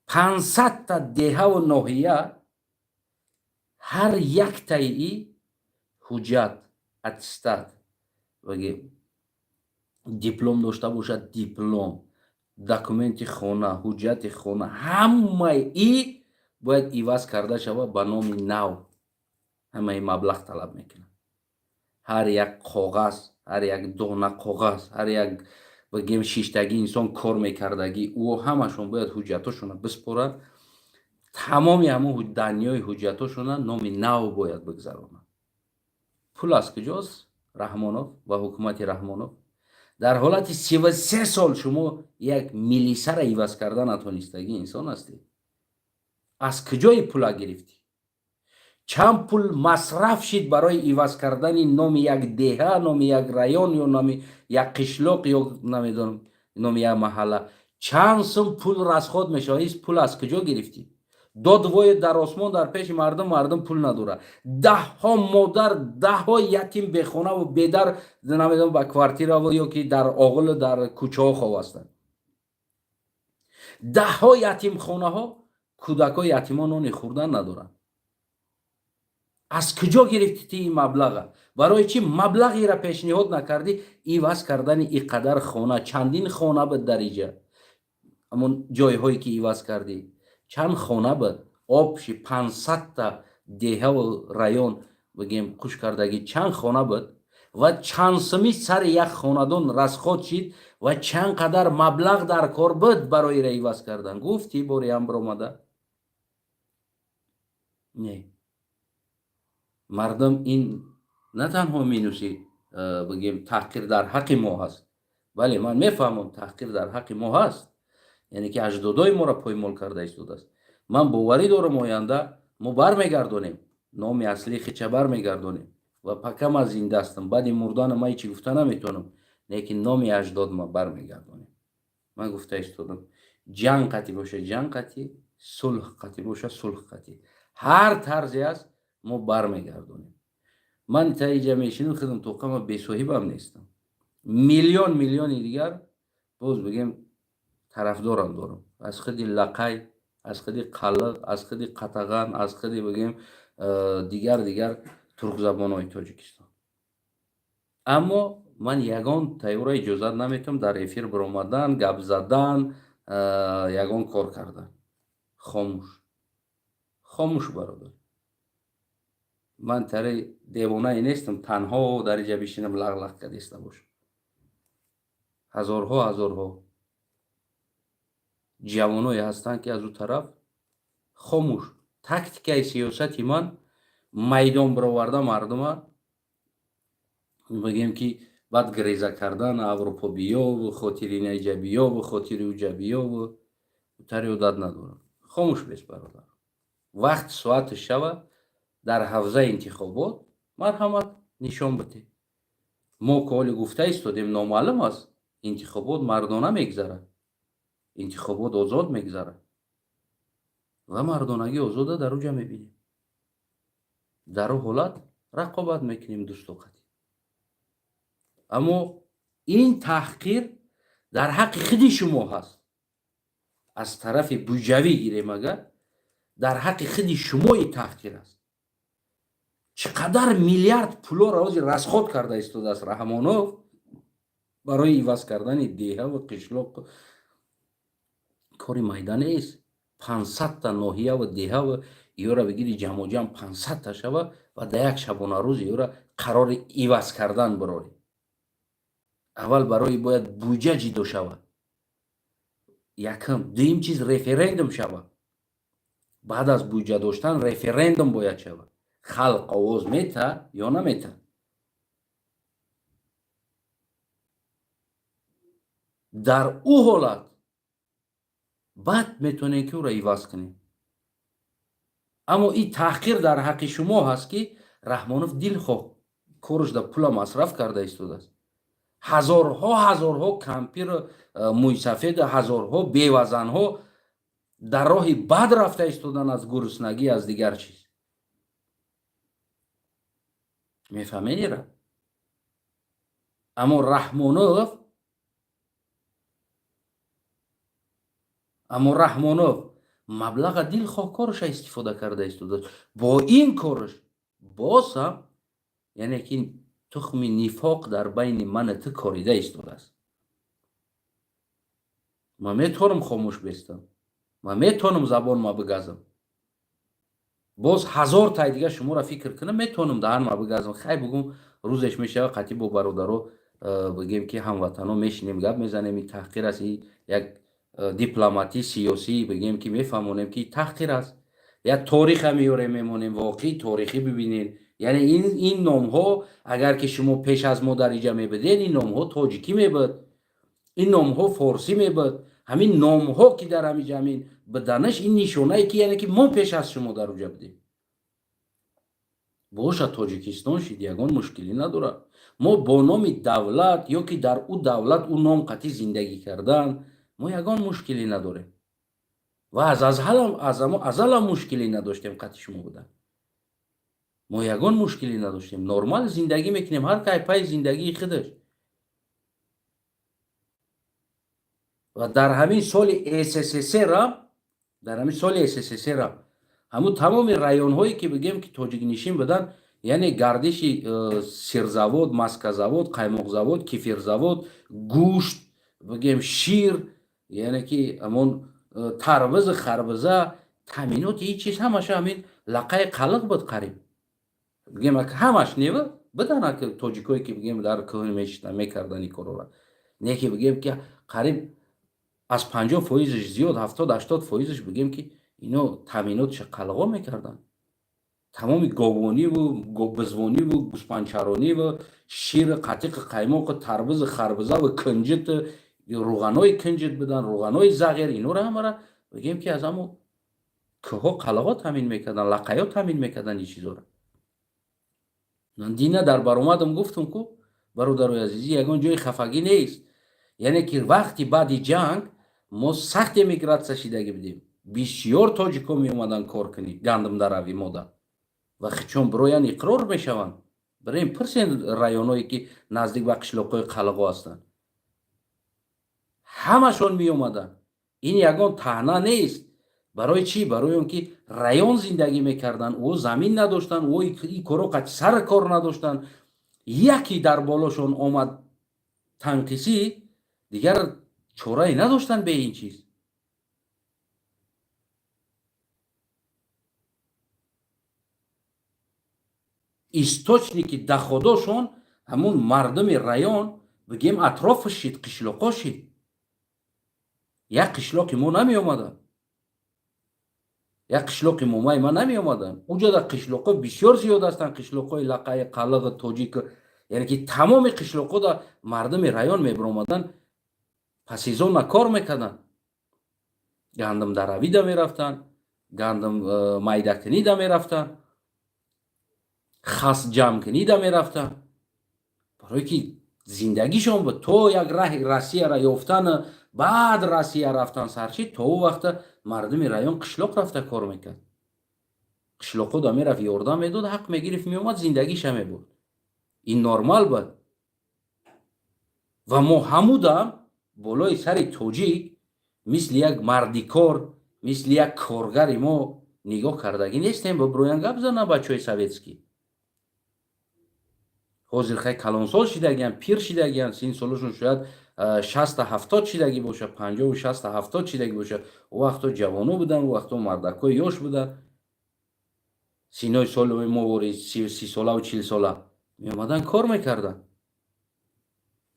500-та деҳаву ноҳия, ҳар яктаи и ҳуҷҷат, аттестат, диплом дошта бошад, диплом, документи хона, ҳуҷҷати хона, ҳамаи и бояд иваз карда шавад ба номи нав. Ҳамаи маблағ талаб мекунад. Ҳар як коғаз, ҳар як дона коғаз, ҳар як, бигем, шиштагӣ, инсон кор мекардагӣ, ӯ ҳамашон бояд ҳуҷҷатошона биспорад. Тамоми ҳамон данные ҳуҷҷатошона номи нав бояд бигзаронад. Пул аз куҷост, Раҳмонов ва ҳукумати Раҳмонов? Дар ҳолати 33 сол шумо як милисара иваз карда натонистагӣ инсон ҳастед. Аз куҷои пула гирифтӣ? Чанд пул масраф шид барои иваз кардани номи як деҳа, номи як район ё номи як қишлоқ ё, намедонам, номи як маҳалла? Чанд сум пул расход мешавад? Ис пул аз куҷо гирифтӣ? Дод вой дар осмон, дар пеши мардум. Мардум пул надорад. Даҳҳо модар, даҳҳо ятим бехонаву бедар, намедонам, ба квартираву ё ки дар оғилу дар кӯчаҳо хоб ҳастанд. Даҳҳо ятимхонаҳо, кӯдакҳо, ятимон нони хӯрдан надоранд. Аз куҷо гирифтӣ ти ин маблаға? Барои чӣ маблағеро пешниҳод накардӣ иваз кардани ин қадар хона? Чандин хона буд дар иҷа? Ҳамон ҷойҳое ки иваз кардӣ, чанд хона буд? Общий 500-та деҳаву район, бигем, қуш кардагӣ, чанд хона буд ва чанд суми сари як хонадон расход шид ва чанд қадар маблағ дар кор буд барои ира иваз кардан? Гуфтӣ бори ҳам биромада? Не, мардум, ин на танҳо минуси, бигем, таҳқир дар ҳаққи мо ҳаст. Бале, ман мефаҳмам, таҳқир дар ҳаққи мо ҳаст, яъне ки аҷдодои моро поймол карда истодааст. Ман боварӣ дорам, оянда мо бармегардонем, номи аслии хича бармегардонем. Ва пока ман зинда ҳастам, баъди мурдана ман ҳечи гуфта наметавонам, лекин номи аҷдод ма бармегардонем. Ман гуфта истодам: ҷанг қатӣ боша, ҷанг қатӣ, сулҳ қатӣ боша, сулҳ қатӣ, ҳар тарзе аст, мо бармегардонем. Ман та иҷа мешинам, худам тоқама, бесоҳибам нестам. Миллион миллиони дигар боз, бигем, тарафдорам дорам, аз худи Лақай, аз худи Қалиқ, аз худи Қатаған, аз худи, бигем, дигар дигар туркзабонҳои Тоҷикистон. Аммо ман ягон тайёра иҷозат наметавам дар эфир баромадан, гап задан, ягон кор кардан. Хомӯш, хомӯш, бародар. Ман тари девонае нестам, танҳо дар иҷа бишинам, лағлақ кардиста бошам. Ҳазорҳо, ҳазорҳо ҷавоное ҳастанд, ки аз ӯ тараф хомӯш. Тактикаи сиёсати ман майдон бароварда мардума, бигем, ки баъд греза кардан, Аврупо биёву хотири инаиҷа биёву хотири уҷа биёву, тари одат надорам. Хомӯш бес, бародар. Вақт соати шава, дар ҳавзаи интихобот марҳамат, нишон бидеҳ. Мо ки ҳоле гуфта истодем, номаълум аст. Интихобот мардона мегзарад, интихобот озод мегзарад ва мардонагӣ озода дар уҷа мебинем. Дар ӯ ҳолат рақобат мекунем дӯстоқатӣ. Аммо ин таҳқир дар ҳаққи худи шумо ҳаст. Аз тарафи буҷавӣ гирем агар, дар ҳаққи худи шумои таҳқир аст. Чӣ қадар миллиард пулоро ҳозир расход карда истодааст Раҳмонов барои иваз кардани деҳаву қишлоқ? Кори майда нест. 500-та ноҳияву деҳаву ёра бигири, ҷамоҷам 500-та шава ва дар як шабонарӯз ёра қарори иваз кардан бирорӣ. Аввал барои бояд буҷа ҷидо шавад, якум. Дуюм чиз, референдум шавад. Баъд аз буҷа доштан референдум бояд шавад: халқ овоз мета ё намета. Дар ӯ ҳолат баъд метавонем ки ӯро иваз кунем. Аммо ин таҳқир дар ҳаққи шумо ҳаст, ки Раҳмонов дилхоҳ корш да пула масраф карда истодааст. Ҳазорҳо, ҳазорҳо кампиру мӯйсафеду ҳазорҳо бевазанҳо дар роҳи бад рафта истодан, аз гуруснагӣ, аз дигар чиз. Мефаҳмедира? Аммо Раҳмонов маблаға дилхоҳ кораша истифода карда истодааст. Бо ин кораш боз ҳам, яъне ки, тухми нифоқ дар байни мана ту корида истодааст. Ман метавонам хомӯш бестам, ман метавонам забонма бигазам, боз ҳазор тай дига шуморо фикр кунам, метавонам даҳанма бигазам. Хай, бугум, рӯзеш мешава, қатъи бо бародаро, бигем ки ҳамватано, мешинем, гап мезанем. И таҳқир аст, и як дипломатӣ сиёсӣ, бигем ки мефаҳмонем, ки таҳқир аст. Як ториха меёрем, мемонем, воқеи торихӣ бибинед. Яъне ин номҳо, агар ки шумо пеш аз мо дар иҷа мебудед, ин номҳо тоҷикӣ мебуд, ин номҳо форсӣ мебуд. Ҳамин номҳо, ки дар ҳамиҷа ҳамин биданаш, ин нишонае, ки яъне ки мо пеш аз шумо дар уҷа будем. Боша, Тоҷикистон шид, ягон мушкилӣ надорад. Мо бо номи давлат ё ки дар ӯ давлат, ӯ ном қатъи зиндагӣ кардан, мо ягон мушкилӣ надорем ва аз азалам мушкилӣ надоштем. Қатъи шумо будан мо ягон мушкилӣ надоштем, нормал зиндагӣ мекунем, ҳар кай пайи зиндагии худаш. Ва дар ҳамин соли СССРам, дар ҳамин соли СССРам ҳамун тамоми районҳое, ки бигем ки тоҷикнишин буданд, яъне гардиши сырзавод, маслозавод, қаймоқзавод, кефирзавод, гӯшт, бигем, шир, яъне ки ҳамон тарбизу харбиза, таъминоти ҳеҷ чиз ҳамаша ҳамин лақаи қалиқ буд. Қариб, бигем, ҳамаш нева будан тоҷикое, ки, бигем, дар кӯҳн мешиштан, мекардан ин корора. Не ки, бигем, ки қариб аз 50 фоизаш зиёд, 70-80 фоизаш, бигем, ки ино таъминотша қалғо мекарданд. Тамоми говониву бизвониву гӯспанчарониву шири, қатиқи, қаймоқу тарбизу харбизаву кунҷиту рӯғанои кунҷит будан, рӯғанои зағир, инора ҳамара, бигем, ки аз ҳамо кӯҳҳо қалғо таъмин мекарданд, лақаё таъмин мекарданд ин чизора. Дина дар баромадам гуфтам ку, бародарои азизӣ, ягон ҷои хафагӣ нест. Яъне ки вақти баъди ҷанг мо сахт эмигратсия шидагӣ будем. Бисёр тоҷикҳо меомаданд кор кунӣ, гандумдарави мода, ва чун бироян иқрор мешаванд. Бирем, пурсен районҳое, ки наздик ба қишлоқҳои қалғо ҳастанд, ҳамашон меомаданд. Ин ягон таҳна нест. Барои чӣ? Барои он ки район зиндагӣ мекарданд, ӯ замин надоштанд, ӯ ин коро қатъи сар кор надоштанд. Яке дар болошон омад танқисӣ, дигар чорае надоштанд бе ин чиз. Источники доходошон ҳамун мардуми район, бигем, атрофаш шид, қишлоқо шид. Як қишлоқи мо намеомаданд, як қишлоқи момаи ман намеомаданд. Уҷода қишлоқҳо бисёр зиёд ҳастанд, қишлоқҳои лақаи қалиғи тоҷик. Яъне ки тамоми қишлоқҳода мардуми район мебиромаданд, по сезонно кор мекарданд, гандум даравида мерафтанд, гандум майдакунида мерафтанд, хас ҷамъкунида мерафтанд, барое ки зиндагишон буд. То як раҳи Россияра ёфтан, баъд Россия рафтан сарчи, то ӯ вақта мардуми район қишлоқ рафта кор мекард. Қишлоқҳода мерафт, ёрдам медод, ҳақ мегирифт, меомад, зиндагиша мебурд. Ин нормал буд. Ва мо ҳамудам болои сари тоҷик мисли як мардикор, мисли як коргари мо нигоҳ кардагӣ нестем. Биброян, гап зана бачаҳои советский. Ҳозир хай калонсол шидагиан, пир шидагиан, син солашон шояд 60-70 шидагӣ боша, 50-у 60-70 шидагӣ боша. Ӯ вақто ҷавоно буданд, ӯ вақто мардакҳои ёш буданд, синои соли мо вори 30 солаву 40 сола меомаданд, кор мекарданд.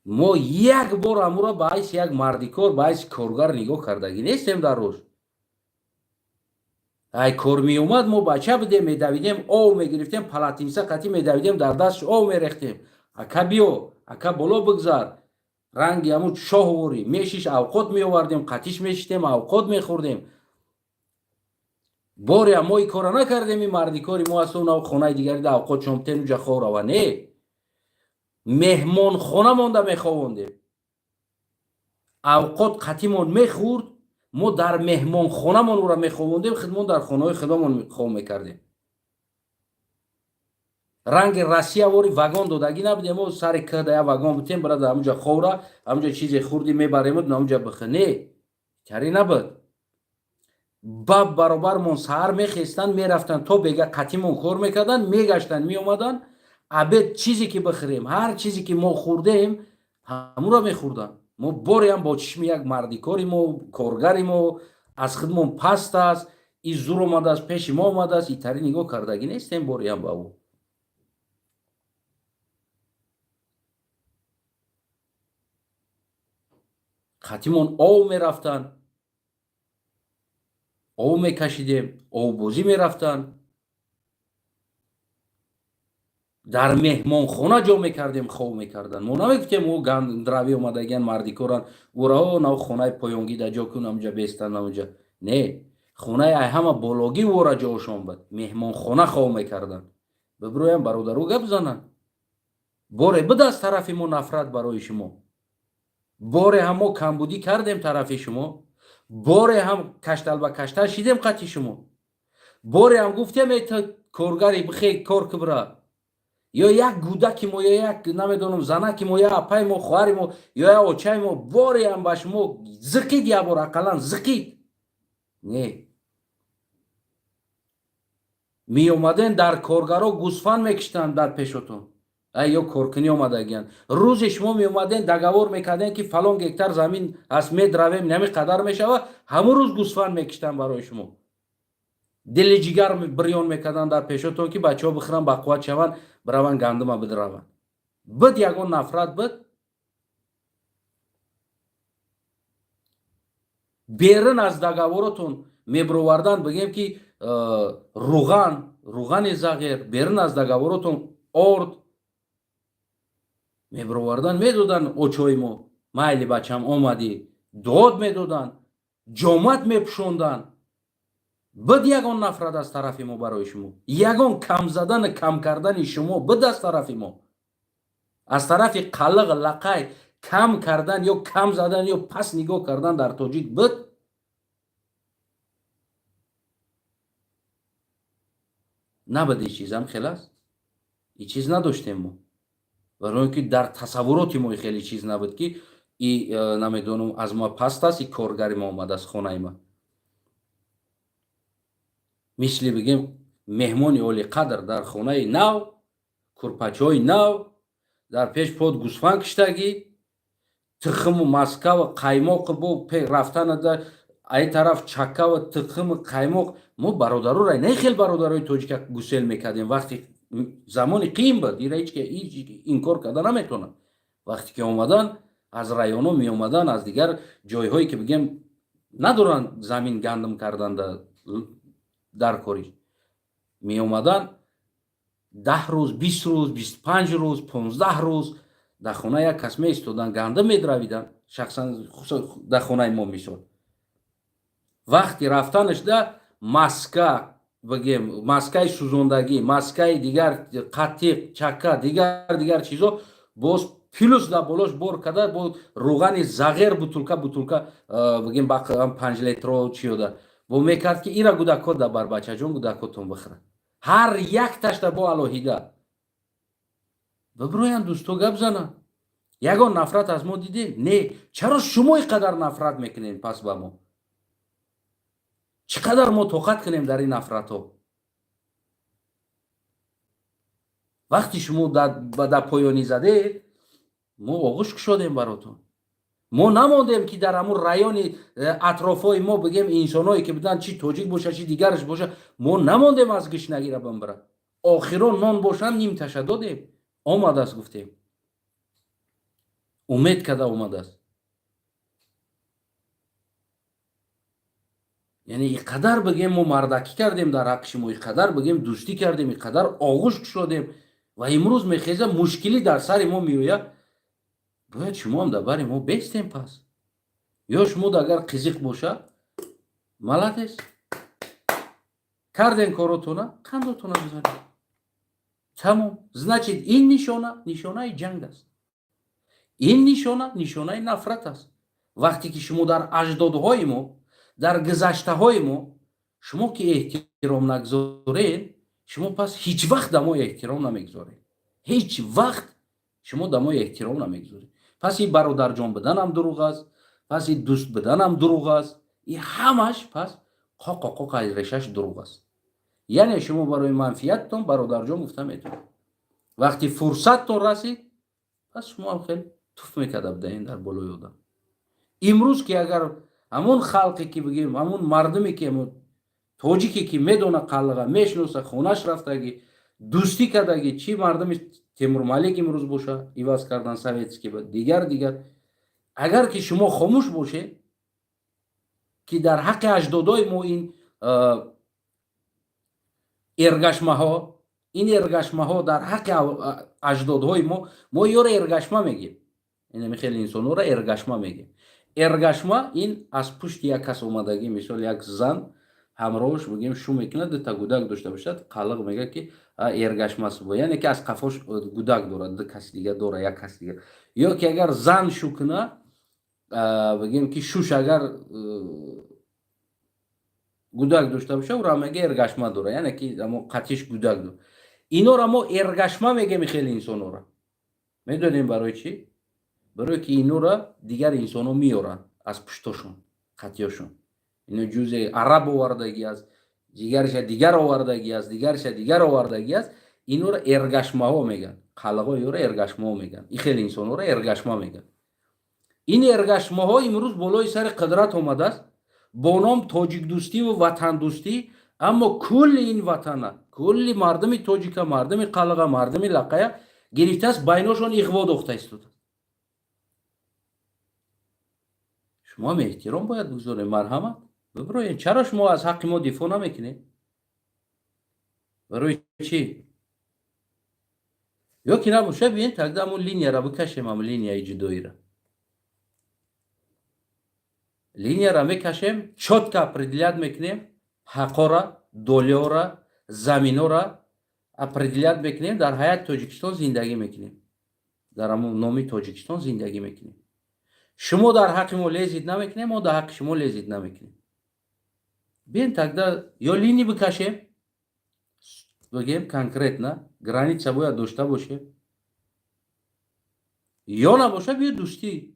Мо як бор амура ба ҳайси як мардикор, ба ҳайси коргар нигоҳ кардагӣ нестем. Дар рӯз ай кор меомад, мо бача будем, медавидем, ов мегирифтем, полотенца қатӣ медавидем, дар дастш ов мерехтем: «Ака, биё, ака, боло бигзар». Ранги ҳамун шоҳворӣ мешиш, авқот меовардем, қатиш мешиштем, авқот мехӯрдем. Боре мо ин кора накардем. Ин мардикори мо асту нав хонаи дигари да авқот шомтен, уҷа хов рава. Не, меҳмонхона монда меховондем, авқот қатимон мехӯрд. Мо дар меҳмонхонамон ӯра меховондем, худмон дар хонаҳои худамон хов мекардем. Ранги Россия вори вагон додагӣ набудем, мо сари кӯҳда я вагон бутем, брада, ҳамуҷа ховра, ҳамуҷа чизе хурди мебаремуд, ҳамуҷа бихӯ. Не, тари набуд. Ба баробармон саҳар мехестанд, мерафтанд, то бега қатимон кор мекарданд, мегаштанд, меомаданд, обед чизе ки бихӯрем, ҳар чизе ки мо хӯрдем, ҳамуро мехӯрданд. Мо бореам бо чишми як мардикори мо, коргари мо аз худмон паст аст, и зур омадааст, пеши мо омадааст, итари нигоҳ кардагӣ нестем бореам ба ӯ. Қатимон ов мерафтанд, ов мекашидем, овбозӣ мерафтанд, дар меҳмонхона ҷо мекардем, хов мекарданд. Мо намегуфтем, ӯ гандравӣ омадагиян, мардикоранд, урао нав хонаи поёнгӣ да ҷо кун, амҷа бестанд, амҷа. Не, хонаи ай ҳама бологӣ вора ҷошон буд, меҳмонхона хов мекарданд. Бибироям, бародару, гап зананд. Боре буд аз тарафи мо нафрат барои шумо? Боре ҳам мо камбудӣ кардем тарафи шумо? Боре ҳам каштал ба каштал шидем қати шумо? Боре ҳам гуфтем, эй коргари, бихе кор кибра? Ё як гудаки мо, ё як, намедонам, занаки мо, ё апаи мо, хоҳари мо, ё як очаи мо боре ҳам ба шумо зиқид, як бор ақаллан зиқид? Не. Меомаден, дар коргаро гӯсфанд мекиштанд дар пешотон, ай ё коркунӣ омадагиянд. Рӯзе шумо меомаден, договор мекардем, ки фалон гектар замин аст, медравем, нами қадар мешава, ҳамун рӯз гӯсфанд мекиштанд барои шумо, дили ҷигар бирён мекарданд дар пешотон, ки бачаҳо бихӯранд, бақувват шаванд, бираванд гандума бидраванд. Буд ягон нафрат? Буд? Берун аз договоротон мебировардан, бигем ки руған, руғани зағир, берун аз договоротон орд мебировардан, медодан. Очои мо, майли, бачам, омадӣ, дод медоданд, ҷомат мепӯшонданд. Буд ягон нафрат аз тарафи мо барои шумо? Ягон кам задану кам кардани шумо буд аз тарафи мо, аз тарафи қалиқ лақай кам кардан ё кам задан ё пас нигоҳ кардан дар тоҷик буд? Набуд. Ин чизам хел аст, ин чиз надоштем мо, барои он ки дар тасаввуроти мо хеле чиз набуд, ки и намедонам, аз ма паст аст, и коргари ма омадааст хонаи ма, мисли, бигем, меҳмони олиқадр дар хонаи нав, курпачҳои нав, дар пеш под гӯсфанд киштагӣ, тухму маскаву қаймоқу бо рафтанада, ай тараф чаккаву тухму қаймоқ. Мо бародароро не хел бародарои тоҷика гусел мекардем. Вақти замони қиин буд, ира ҳеч инкор карда наметавонад. Вақте ки омадан аз районҳо, меомадан аз дигар ҷойҳое, ки, бигем, надоранд замин гандум карданда, дар кориш меомадан, 10 рӯз, 20 рӯз, 25 рӯз, 15 рӯз дар хона як кас меистоданд, гандум медравиданд. Шахсан дар хонаи мо, мисол, вақти рафтанашда маска, бигем, маскаи сӯзондагӣ, маскаи дигар, қатиқ, чака, дигар дигар чизо, боз плюс дар болош бор карда, бо руғани зағер, бутулка бутулка, бигем, 5 литро чиёда бо мекард, ки ира гудакҳо да бар, бачаҷон, гудакҳотон бихӯрад, ҳар якташда бо алоҳида. Бибироянд дӯсто, гап зананд. Ягон нафрат аз мо дидем? Не. Чаро шумо ин қадар нафрат мекунед пас ба мо? Чӣ қадар мо тоқат кунем дар ин нафратҳо, вақти шумо дар поёнӣ задед, мо оғӯш кушодем баротон. Мо намондем, ки дар ҳамун райони атрофҳои мо, бигем, инсонҳое ки буданд, чи тоҷик боша, чи дигараш боша, мо намондем аз гишнагира бимбира. Охирон нон бошам, нимташа додем, омадааст, гуфтем, умед карда омадааст. Яъне и қадар, бигем, мо мардакӣ кардем дар ҳаққи шумо, и қадар, бигем, дӯстӣ кардем, и қадар оғӯш кушодем ва имрӯз мехеза, мушкилӣ дар сари мо меояд, бояд шумоам дар бари мо бестем. Пас ё шумо агар қизиқ бошад, молодец, карден коротона, қандотона бизанед, тамом. Значит, ин нишона нишонаи ҷанг аст, ин нишона нишонаи нафрат аст. Вақте ки шумо дар аҷдодҳои мо, дар гузаштаҳои мо, шумо ки эҳтиром нагзоред. Шумо пас ҳеҷ вақт да мо эҳтиром намегузоред, ҳеҷ вақт шумо да мо эҳтиром намегузоред. Пас и бародарҷон буданам дурӯғ аст, пас и дӯст буданам дурӯғ аст, и ҳамаш пас қоқоқоқ аз решаш дурӯғ аст. Яъне шумо барои манфиаттон бародарҷон гуфта метавонед, вақти фурсаттон расид, пас шумо ҳам хеле туф мекарда будаен дар болои одам. Имрӯз ки агар ҳамон халқе ки бигем, ҳамон мардуме ки тоҷике ки медона, қаллаға мешиноса, хонаш рафтагӣ, дӯстӣ кардагӣ, чӣ мардуми Темурмалик имрӯз боша, иваз кардан советский ба дигар дигар, агар ки шумо хомӯш бошед, ки дар ҳаққи аҷдодои мо ин эргашмаҳо дар ҳаққи аҷдодҳои мо, мо ёро эргашма мегем, инами хеле инсонҳоро эргашма мегем. Эргашма ин аз пушти як кас омадагӣ. Мисол, як зан ҳамроҳш, бигем, шу мекунад, дута гудак дошта бошад, қалиқ мегӯяд, ки эргашмас, яъне ки аз қафош гудак дорад, ду каси дига дора, як каси дига. Ё ки агар зан шу куна, бигем, ки шуш агар гудак дошта боша, ӯра мега эргашма дора, яъне ки амо қатиш гудак дор. Инора мо эргашма мегем, хеле инсонора. Медонем барои чӣ? Барое ки инора дигар инсонҳо меоранд аз пуштошон, қатиёшон. Ино ҷузе араб овардагӣ аст, дигарша дигар овардагӣ аст, дигарша дигар овардагӣ аст. Инора эргашмаҳо мегӯянд, қалғо ёро эргашмаҳо мегӯянд, и хеле инсонҳоро эргашма мегӯянд. Ин эргашмаҳо имрӯз болои сари қудрат омадааст бо ном тоҷикдӯстиву ватандӯстӣ, аммо кулли ин ватана, кулли мардуми тоҷика, мардуми қалға, мардуми лақая гирифтааст, байношон иғво дохта истодааст. Шумо ҳам эҳтиром бояд бигзорем. Марҳамат, бибироем. Чаро шумо аз ҳаққи мо дифоъ намекунед? Барои чӣ? Ё ки набоша, биен, тогда ҳамун линияра бикашем, ҳамун линияи ҷудоира, линияра мекашем, чётко определять мекунем, ҳаққора, долиёра, заминора определять мекунем, дар ҳайати Тоҷикистон зиндагӣ мекунем, дар ҳамун номи Тоҷикистон зиндагӣ мекунем. Шумо дар ҳаққи мо лезить намекунем, мо дар ҳаққи шумо лезить намекунем. Биен, тогда ё линия бикашем, бигем, конкретно граница бояд дошта бошем, ё набоша, биё, дӯстӣ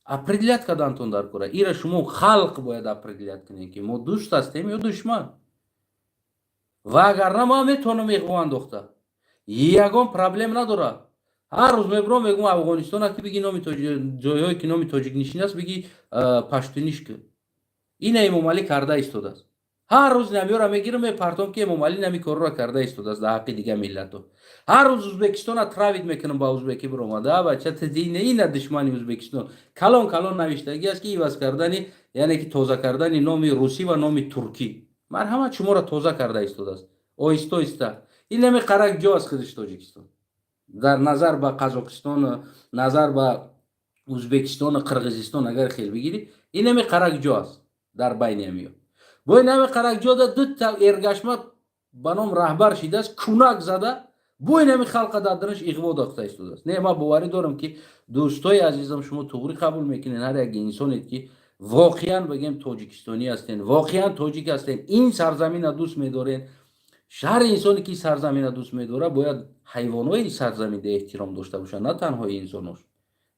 определять кардантон дар кора. Ира шумо халқ бояд определять кунем, ки мо дӯст ҳастем ё душман. Ва агар на, ман метавонам иғво андохта, ягон проблем надорад. Ҳар рӯз мебурам, мегӯм, Афғонистона ки биги, номи ҷойҳое ки номи тоҷикнишин аст, биги, паштуниш кун. Ина Эмомалӣ карда истодааст. Ҳар рӯз намёра мегирам, мепартом, ки Эмомалӣ нами корро карда истодааст дар ҳаққи дигар миллатҳо. Ҳар рӯз Узбекистона травить мекунам, ба узбекӣ биромада, бача, ина душмани Узбекистон. Калон калон навиштагӣ аст, ки иваз кардани, яъне ки тоза кардани номи русӣ ва номи туркӣ. Марҳамат, шуморо тоза карда истодааст оҳиста оҳиста. Ин нами қарак ҷо аст худиш Тоҷикистон дар назар ба Қазоқистон, назар ба Узбекистону Қирғизистон агар хел бигирӣ, ин нами қарак ҷо аст дар байни амиё. Бо ин ҳами қаракҷода дута эргашма ба ном раҳбар шидааст, кунак зада, бо ин ҳами халқа дар дарунаш иғво дохта истодааст. Не, ман боварӣ дорам, ки дӯстои азизам, шумо туғрӣ қабул мекунед. Ҳар як инсонед, ки воқеан, бигем, тоҷикистонӣ ҳастен, воқеан тоҷик ҳастен, ин сарзамина дӯст медорен. Ҳар инсоне ки сарзамина дӯст медорад, бояд ҳайвонҳои сарзаминда эҳтиром дошта бошад, на танҳо инсонош,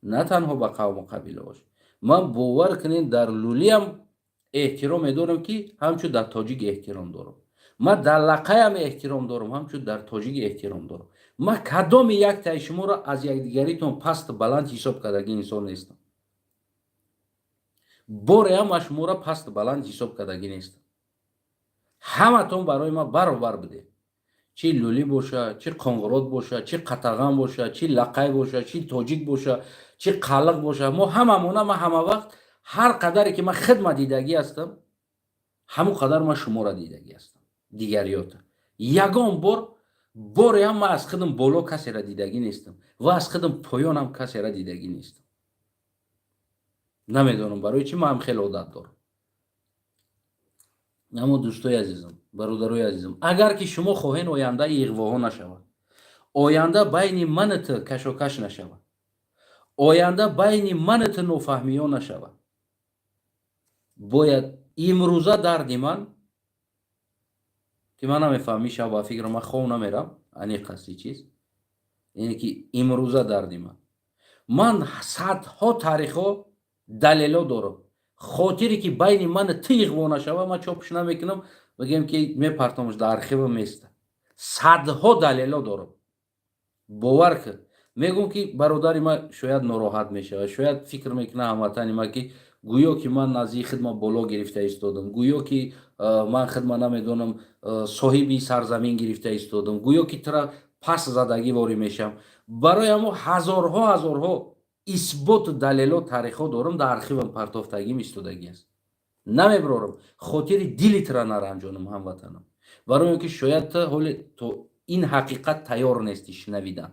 на танҳо ба қавму қабилаош. Ман, бовар кунед, дар лулиам эҳтиром медорам, ки ҳамчун дар тоҷик эҳтиром дорам. Ман дар лақаям эҳтиром дорам, ҳамчун дар тоҷик эҳтиром дорам. Ман кадоми яктаи шуморо аз якдигаритон пасту баланд ҳисоб кардаги инсон нестам. Бореам ман шуморо пасту баланд ҳисоб кардагӣ нестам. Ҳаматон барои ман баробар будед, чӣ лулӣ боша, чӣ қоңирот боша, чӣ қатаған боша, чӣ лақай боша, чӣ тоҷик боша, чӣ қалиқ боша. Мо ҳамамона, ман ҳама вақт ҳар қадаре ки ман хидма дидагӣ ҳастам, ҳамон қадар ман шуморо дидагӣ ҳастам. Дигариёта ягон бор, бореам ман аз худам боло касеро дидагӣ нестам ва аз худам поёнам касеро дидагӣ нестам. Намедонам барои чӣ, ман хеле одат дорам. Аммо, дӯстои азизам, бародарои азизам, агар ки шумо хоҳен оянда иғвоҳо нашавад, оянда байни ману ту кашокаш нашавад, оянда байни ману ту нофаҳмиҳо нашавад, бояд имрӯза дарди ман Ки ман намефаҳмам, шаб ба фикр ман хов намерам, аниқ аст и чиз. Яъне ки имрӯза дарди ман садҳо таърихҳо, далело дорам. Хотире ки байни ман ту иғво нашава, ман чопш намекунам, бигем ки мепартомаш, дар архива места. Садҳо далело дорам, бовар кун. Мегӯм, ки бародари ман шояд нороҳат мешавад, шояд фикр мекунад ҳамватани ман, ки гӯё ки ман назди хидма боло гирифта истодам, гӯё ки ман хидма намедонам, соҳиби сарзамин гирифта истодам, гӯё ки тура пас задагӣ ворӣ мешавам. Барои ҳамо ҳазорҳо, ҳазорҳо исботу далело, таърихҳо дорам, дар архивам партофтагим истодагӣ аст, намебирорам, хотири дили тура наранҷонам, ҳамватанам, барои он ки шояд ту ҳоле то ин ҳақиқат тайёр нестӣ шунавидан,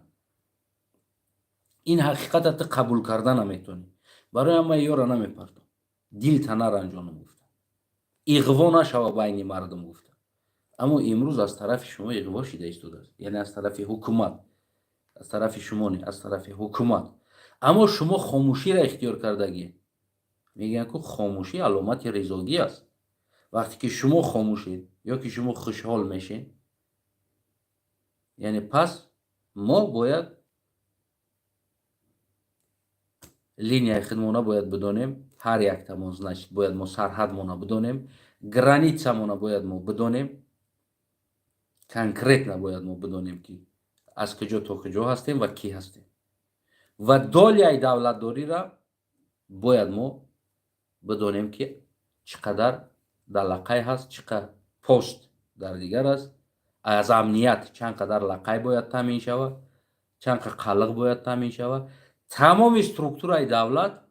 ин ҳақиқата ту қабул карда наметонӣ. Барои ҳама ёра намепартом, дилта наранҷонам гуфта, иғво нашава байни мардум гуфта. Аммо имрӯз аз тарафи шумо иғво шида истодааст, яъне аз тарафи ҳукумат, аз тарафи шумо не, аз тарафи ҳукумат. Аммо шумо хомӯширо ихтиёр кардагӣ. Мегӯянд ку, хомӯшӣ аломати ризогӣ аст. Вақте ки шумо хомӯшед ё ки шумо хушҳол мешед, яъне пас мо бояд линияи худмона бояд бидонем, ҳар яктамон. Значит, бояд мо сарҳадмона бидонем, границамона бояд мо бидонем, конкретно бояд мо бидонем, ки аз куҷо то куҷо ҳастем ва кӣ ҳастем, ва доляи давлатдориро бояд мо бидонем, ки чӣ қадар дар лақай ҳаст, чӣ қадар пост дар дигар аст, аз амният чанд қадар лақай бояд таъмин шавад, чанд қадар қалиқ бояд таъмин шавад. Тамоми структураи давлат,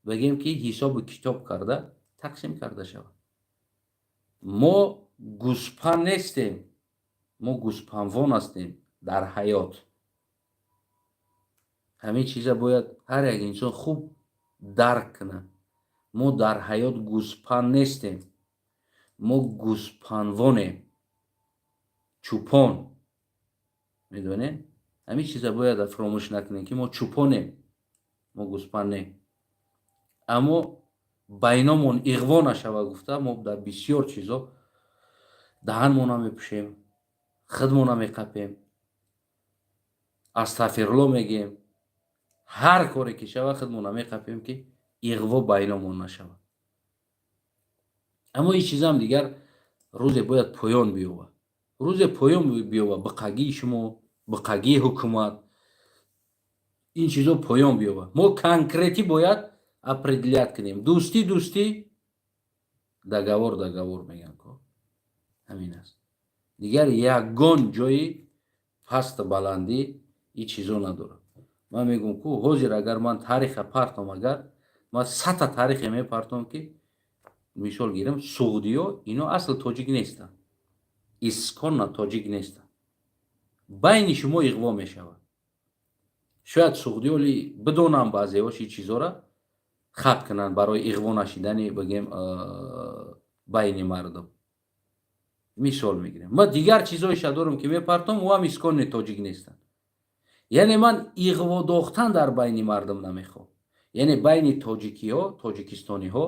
бигем, ки ҳисобу китоб карда тақсим карда шавад. Мо гӯспанд нестем, мо гӯспандвон ҳастем дар ҳаёт. Ҳамин чиза бояд ҳар як инсон хуб дарк кунад. Мо дар ҳаёт гӯспанд нестем, мо гӯспандвонем, чӯпон, медонед. Ҳамин чиза бояд фаромӯш накунем, ки мо чӯпонем, мо гӯспанд не. Аммо байномон иғво нашава гуфта, мо дар бисёр чизо даҳанмона мепӯшем, худмона меқапем, астағфирулло мегӯем. Ҳар коре ки шава, худмона меқапем, ки иғво байномон нашавад. Аммо ин чизам дигар рӯзе бояд поён биёбад, рӯзе поён биёбад. Биқагии шумо, биқагии ҳукумат, ин чизо поён биёбад. Мо конкретно бояд определять кунем. Дӯстӣ дӯстӣ, договор договор мегӯянд ко, ҳамин аст. Дигар ягон ҷои пасту баландӣ ин чизо надорад. Ман мегӯм ку, ҳозир агар ман таъриха партом, агар ман садта таърихе мепартом, ки мисол гирем, суғдиё ино асл тоҷик нестанд, исконно тоҷик нестанд, байни шумо иғво мешавад. Шояд суғдиёли бидонам, баъзеҳош ин чизора хат кунанд барои иғво нашидани, бигем, байни мардум. Мисол мегирем, ма дигар чизоеша дорам, ки мепартом, ӯ ҳам исконный тоҷик нестанд. Яъне ман иғво дохтан дар байни мардум намехоҳам, яъне байни тоҷикиҳо, тоҷикистониҳо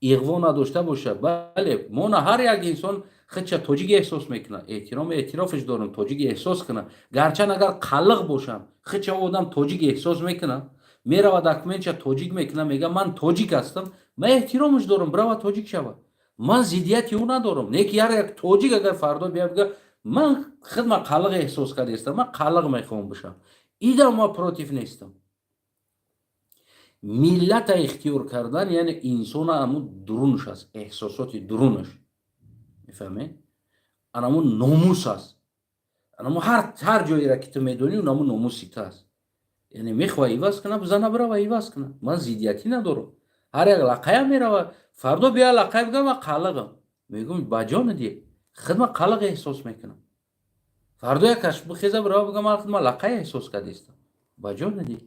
иғво надошта бошад. Бале, мона ҳар як инсон худша тоҷик эҳсос мекунад, эҳтиром, эътирофш дорам, тоҷик эҳсос кунад. Гарчанд агар қалиқ бошам, худша одам тоҷик эҳсос мекунад, мерава, документша тоҷик мекунад, мега: «Ман тоҷик ҳастам». Ман эҳтиромаш дорам, бирава, тоҷик шавад, ман зиддияти ӯ надорам. Не ки ҳар як тоҷик агар фардо бия, бига: «Ман худма қалиқ эҳсос кардаистам, ман қалиқ мехоҳам бошам», идам ма против нестам. Миллата ихтиёр кардан, яъне инсона аму дурунаш аст, эҳсосоти дурунаш, мефаҳмед, анаму номус аст, анаму ҳар ҷоеро ки ту медонӣ, унаму номуси ту аст. Яъне мехоҳа иваз куна, зана бирава, иваз куна, ман зиддиятӣ надорам. Ҳар як лақая мерава, фардо бия, лақай бигӯ: «Ман қалиқам», мегӯм: «Ба ҷони дил, худма қалиқ эҳсос мекунам». Фардо якаш бихеза, бирава, бигӯ: «Ман худма лақай эҳсос кардистам», ба ҷони дил,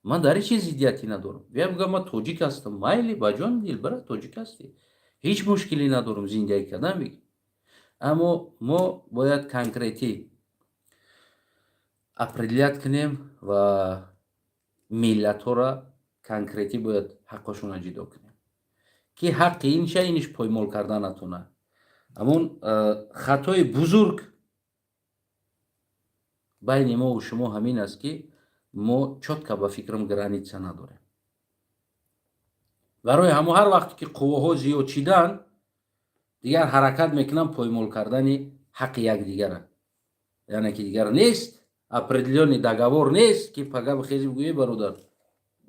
ман дар ҳеҷ чиз зиддиятӣ надорам. Бия, бигӯ: «Ман тоҷик ҳастам», майли, ба ҷони дил, бира, тоҷик ҳастӣ, ҳеҷ мушкиле надорам, зиндагӣ кардан бигӣ. Аммо мо бояд конкретно определять кунем ва миллатҳоро конкретно бояд ҳаққошонро ҷудо кунем, ки ҳаққи инша иниш поймол карда натонад. Ҳамон хатои бузург байни мову шумо ҳамин аст, ки мо чётко, ба фикрам, граница надорем. Барои ҳамо ҳар вақте ки қувваҳо зиёд шиданд, дигар ҳаракат мекунанд поймол кардани ҳаққи якдигара. Яъне ки дигар нест, определённый договор нест, ки пага бихези, бигӯе: «Бародар,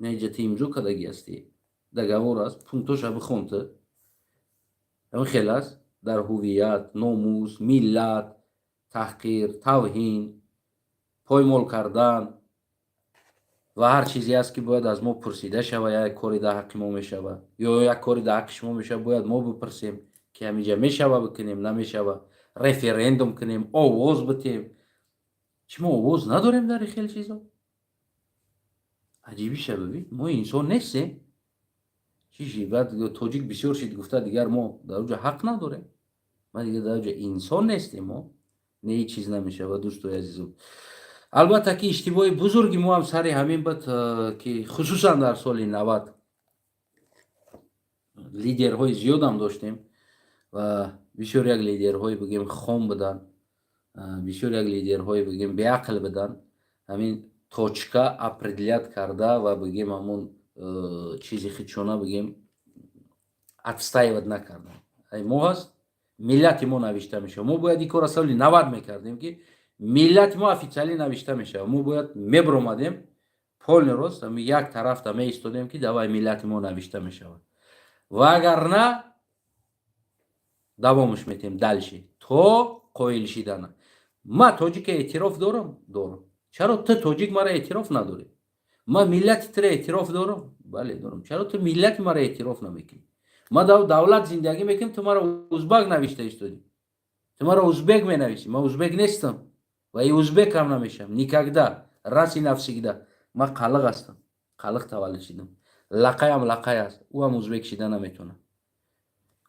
неҷа ти имзо кардагӣ ҳастӣ, договор аст, пунктоша бихон ту». Ҳамин хел аст дар ҳувият, номус, миллат таҳқир, тавҳин, поймол кардан ва ҳар чизе аст, ки бояд аз мо пурсида шава. Як кори дар ҳаққи мо мешава ё як кори дар ҳаққи шумо мешава, бояд мо бипурсем, ки ҳаминҷа мешава бикунем, намешава, референдум кунем, овоз битем. Чи мо овоз надорем дар хел чизо? Аҷибиша бибин, мо инсон нестем? Чиши баъд тоҷик бисёр шид гуфта, дигар мо дар оҷа ҳақ надорем? Ма дигар дар оҷа инсон нестем мо? Не, ҳеҷ чиз намешава, дӯстои азизум. Албатта ки иштибоҳи бузурги мо ҳам сари ҳамин буд, ки хусусан дар соли 90 лидерҳои зиёдам доштем ва бисёр як лидерҳое, бигем, хом буданд, бисёр як лидерҳое, бигем, беақл буданд. Ҳамин точка определять карда ва, бигем, ҳамон чизи худшона, бигем, отстаивать накарданд. Мо ҳаст, миллати мо навишта мешавад. Мо бояд ин кора соли 90 мекардем, ки миллати мо официально навишта мешавад. Мо бояд мебиромадем, полный рост як тарафта меистодем, ки давай, миллати мо навишта мешавад, ва агар на, давомаш метем дальше то қоил шидана. Ма тоҷика эътироф дорам, дорам. Чаро ту, тоҷик, мара эътироф надорӣ? Ма миллати туро эътироф дорам, бале, дорам. Чаро ту миллати мара эътироф намекунӣ? Ма дар давлат зиндагӣ мекунем, ту мара узбак навишта истодӣ, ту мара узбек менависӣ. Ма узбек нестам ва и узбекам намешавам никогда, раз и навсегда. Ма қалиқ ҳастам, қалиқ таваллуд шидам, лақаям лақай аст, ӯ ҳам узбек шида наметавонад.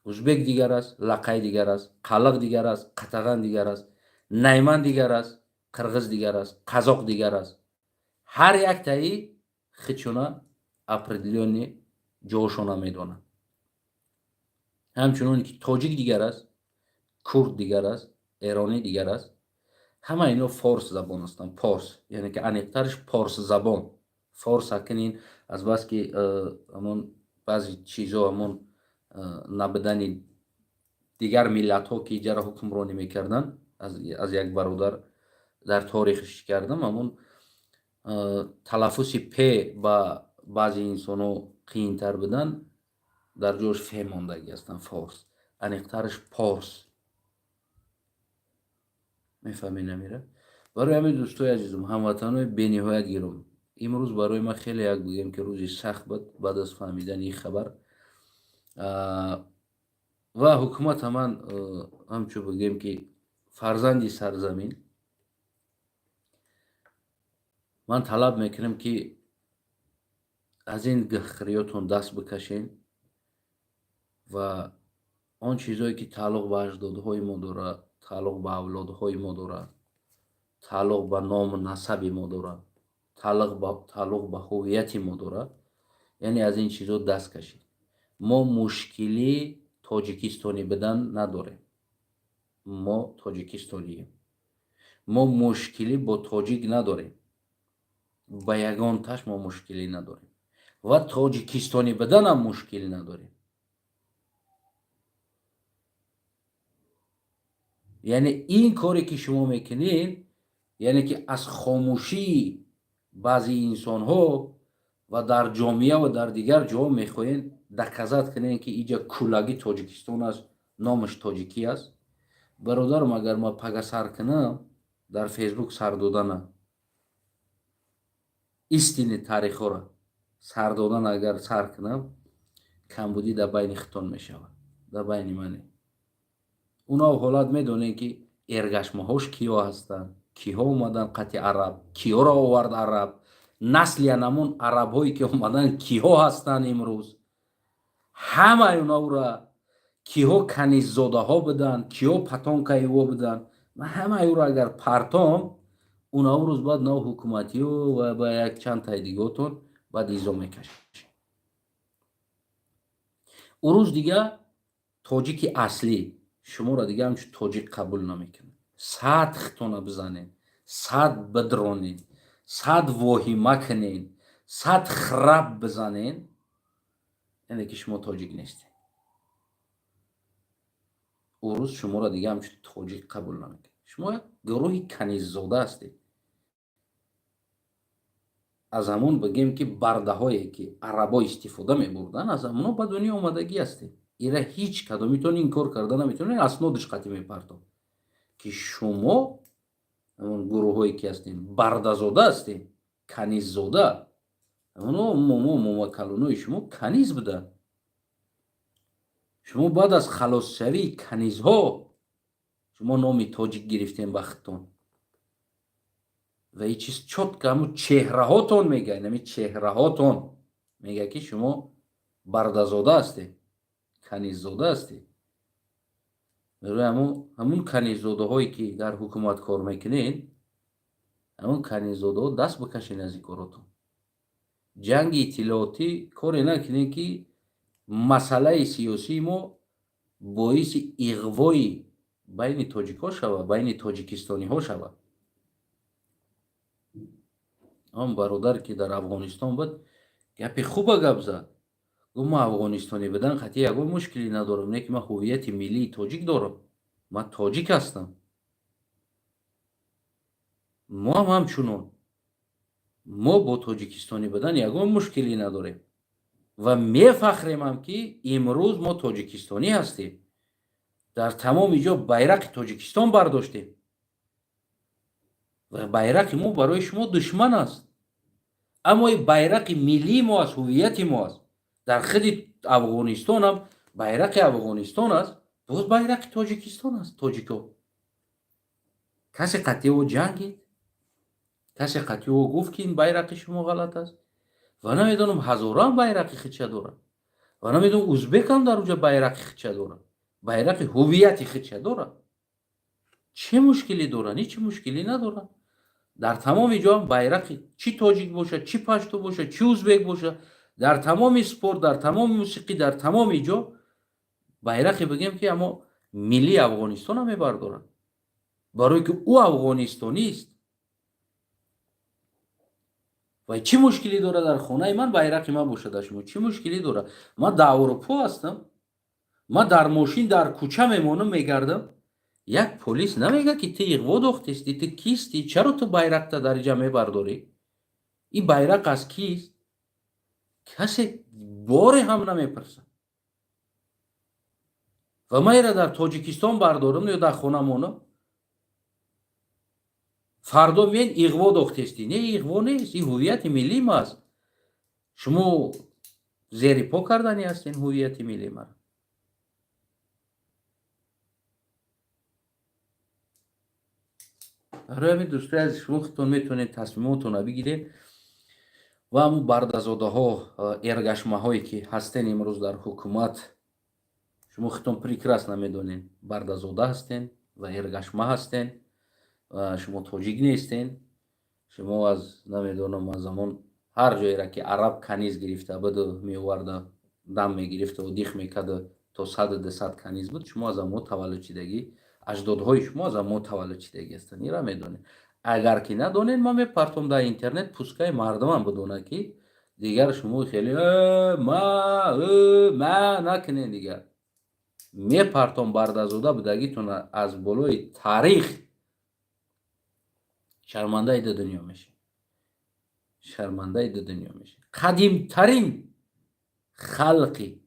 Узбек дигар аст, лақай дигар аст, қалиқ дигар аст, қатаған дигар аст, найман дигар аст, қирғиз дигар аст, қазоқ дигар аст. Ҳар яктаи хичуна определённый ҷошона медонад. Ҳамчуноне ки тоҷик дигар аст, курд дигар аст, эронӣ дигар аст. Ҳама ино форс забон ҳастанд, порс, яъне ки аниқтарш порс забон, форс. Ҳакин азбаски ҳамон баъзе чизо, ҳамон набудани дигар миллатҳо, ки иҷара ҳукмронӣ мекарданд, аз як бародар дар торихш кардам, ҳамон талаффузи п ба баъзе инсонҳо қиинтар буданд, дар ҷош фе мондагӣ ҳастанд. Форс, аниқтараш порс. Мефаҳмӣ, намира? Барои ҳамин, дӯстои азизум, ҳамватанҳои бениҳоят гиром, имрӯз барои ман хеле як, бигӯем, ки рӯзи сахт буд баъд аз фаҳмидани ин хабар. Ва ҳукумата ман ҳамчун, бигӯем, ки фарзанди сарзамин, ман талаб мекунам, ки аз ин гахриётон даст бикашен ва он чизое ки тааллуқ ба аҷдодҳои мо дорад, тааллуқ ба авлодҳои мо дорад, тааллуқ ба ному насаби мо дорад, тааллуқ ба ҳуввияти мо дорад, яъне аз ин чизо даст кашед. Мо мушкили тоҷикистонӣ будан надорем, мо тоҷикистонием. Мо мушкилӣ бо тоҷик надорем, ба ягонташ мо мушкилӣ надорем ва тоҷикистонӣ буданам мушкил надорем. Яъне ин коре ки шумо мекунед, яъне ки аз хомӯшии баъзе инсонҳо ва дар ҷомеа ва дар дигар ҷоҳо мехоҳед доказать кунед, ки иҷа кулаги Тоҷикистон аст, номаш тоҷикӣ аст. Бародарам, агар ма пага сар кунам дар Фейсбук сар додана, истини таърихҳоро сар додан агар сар кунам, камбудӣ дар байни хитон мешавад, дар байни мане. Уно ҳолат медонем, ки эргашмаҳош киё ҳастанд, киҳо омаданд қати араб, киёро овард араб, насли анамон арабҳое ки омаданд, киҳо ҳастанд имрӯз. Ҳамаи онаура, киҳо каниззодаҳо буданд, киҳо потомкаи ӯ буданд, ман ҳамаи ӯро агар партом, унав рӯз баъд нав ҳукуматиё ва ба як чанд таи диготон баъд изо мекашед. Ӯ рӯз дига тоҷики аслӣ. Шуморо дига ҳамчун тоҷик қабул намекунад. Сад хитона бизанед, сад бидронед, сад воҳима кунед, сад храп бизанед, яъне ки шумо тоҷик нестед. Урус шуморо дига ҳамчун тоҷик қабул намекунад. Шумо як гурӯҳи каниззода ҳастед. Аз ҳамон бигем, ки бардаҳое ки арабо истифода мебурданд, аз ҳамоно ба дунё омадагӣ ҳастед. Ира ҳеҷ кадомитон инкор карда наметавонед. Аснодиш қатъӣ мепартоб, ки шумо ҳамон гурӯҳое ки ҳастед, бардазода ҳастед, каниззода. Ҳамоно момо, момакалонои шумо каниз буданд. Шумо баъд аз халосшавии канизҳо шумо номи тоҷик гирифтем ба худтон. Ва ин чиз чётко ҳамун чеҳраҳотон мегӯяд, ҳамин чеҳраҳотон мегӯяд, ки шумо бардазода ҳастед, каниззода ҳастед. Барои ҳамун каниззодаҳое ки дар ҳукумат кор мекунед, ҳамун каниззодаҳо, даст бикашед аз ин коротон. Ҷанги иттилоотӣ коре накунед, ки масъалаи сиёсии мо боиси иғвои байни тоҷикҳо шавад, байни тоҷикистониҳо шавад. Он бародар, ки дар Афғонистон буд, гапи хуба гап зад. Гуфт: «Ман афғонистонӣ будан қатъи ягон мушкилӣ надорам, не ки ман ҳуввияти миллии тоҷик дорам, ман тоҷик ҳастам». Мо ҳам ҳамчунон, мо бо тоҷикистонӣ будан ягон мушкилӣ надорем ва мефахремам, ки имрӯз мо тоҷикистонӣ ҳастем. Дар тамоми ҷо байрақи Тоҷикистон бардоштем ва байрақи мо барои шумо душман аст, аммо ин байрақи миллии мо аст, ҳуввияти мо аст. Дар худи Афғонистонам байрақи Афғонистон аст, боз байрақи Тоҷикистон аст. Тоҷико, касе қатъи ӯ ҷангид? Касе қатъи ӯ гуфт, ки ин байрақи шумо ғалат аст? Ва намедонам, ҳазорам байрақи худша дорад, ва намедонам, узбекам дар уҷа байрақи худша дорад, байрақи ҳуввияти худша дорад. Чӣ мушкилӣ доранд? Ҳеҷ мушкилӣ надоранд. Дар тамоми ҷо байрақи, чӣ тоҷик бошад, чӣ пашту бошад, чӣ узбек бошад, дар тамоми спорт, дар тамоми мусиқӣ, дар тамоми ҷо байрақе, бигем, ки аммо миллии Афғонистона мебардорад, барое ки ӯ афғонистонист. Ва чӣ мушкилӣ дорад, дар хонаи ман байрақи ман бошад? Шумо чӣ мушкилӣ дорад? Ман дар Аврупо ҳастам, ман дар мошин дар кӯча мемонам, мегардам, як полис намегӯяд, ки ту иғво дохтести, ту кистӣ, чаро ту байрақта дар иҷа мебардорӣ, ин байрақ аз кист? Касе боре ҳам намепурсад. Ва ман ира дар Тоҷикистон бардорам ё дар хона монам, фардо мен иғво дохтестӣ. Не, иғво нест, ин ҳуввияти миллиим аст. Шумо зери по кардани ҳастен ҳуввияти миллии маро. Барои ҳамин, дӯстои азиз, шумо худтон метавонед тасмимотонро бигиред. Ва ҳамун бардазодаҳо, эргашмаҳое ки ҳастен имрӯз дар ҳукумат, шумо худтон прекрасно медонед, бардазода ҳастен ва эргашма ҳастен ва шумо тоҷик нестен. Шумо аз, намедонам, аз замон ҳар ҷоеро ки араб каниз гирифта буду меоварда, дам мегирифту дих мекарду, то саду дусад каниз буд, шумо аз амо таваллуд шидагӣ, аҷдодҳои шумо аз амо таваллуд шидагӣ ҳастанд. Ира медонед. Агар ки надонед, ман мепартом дар интернет, пускай мардумам бидонад, ки дигар шумо хеле ма ма накунед. Дигар мепартом бардазода будагитон аз болои таърих. Шармандаи ду дунё мешед, шармандаи ду дунё мешед. Қадимтарин халқи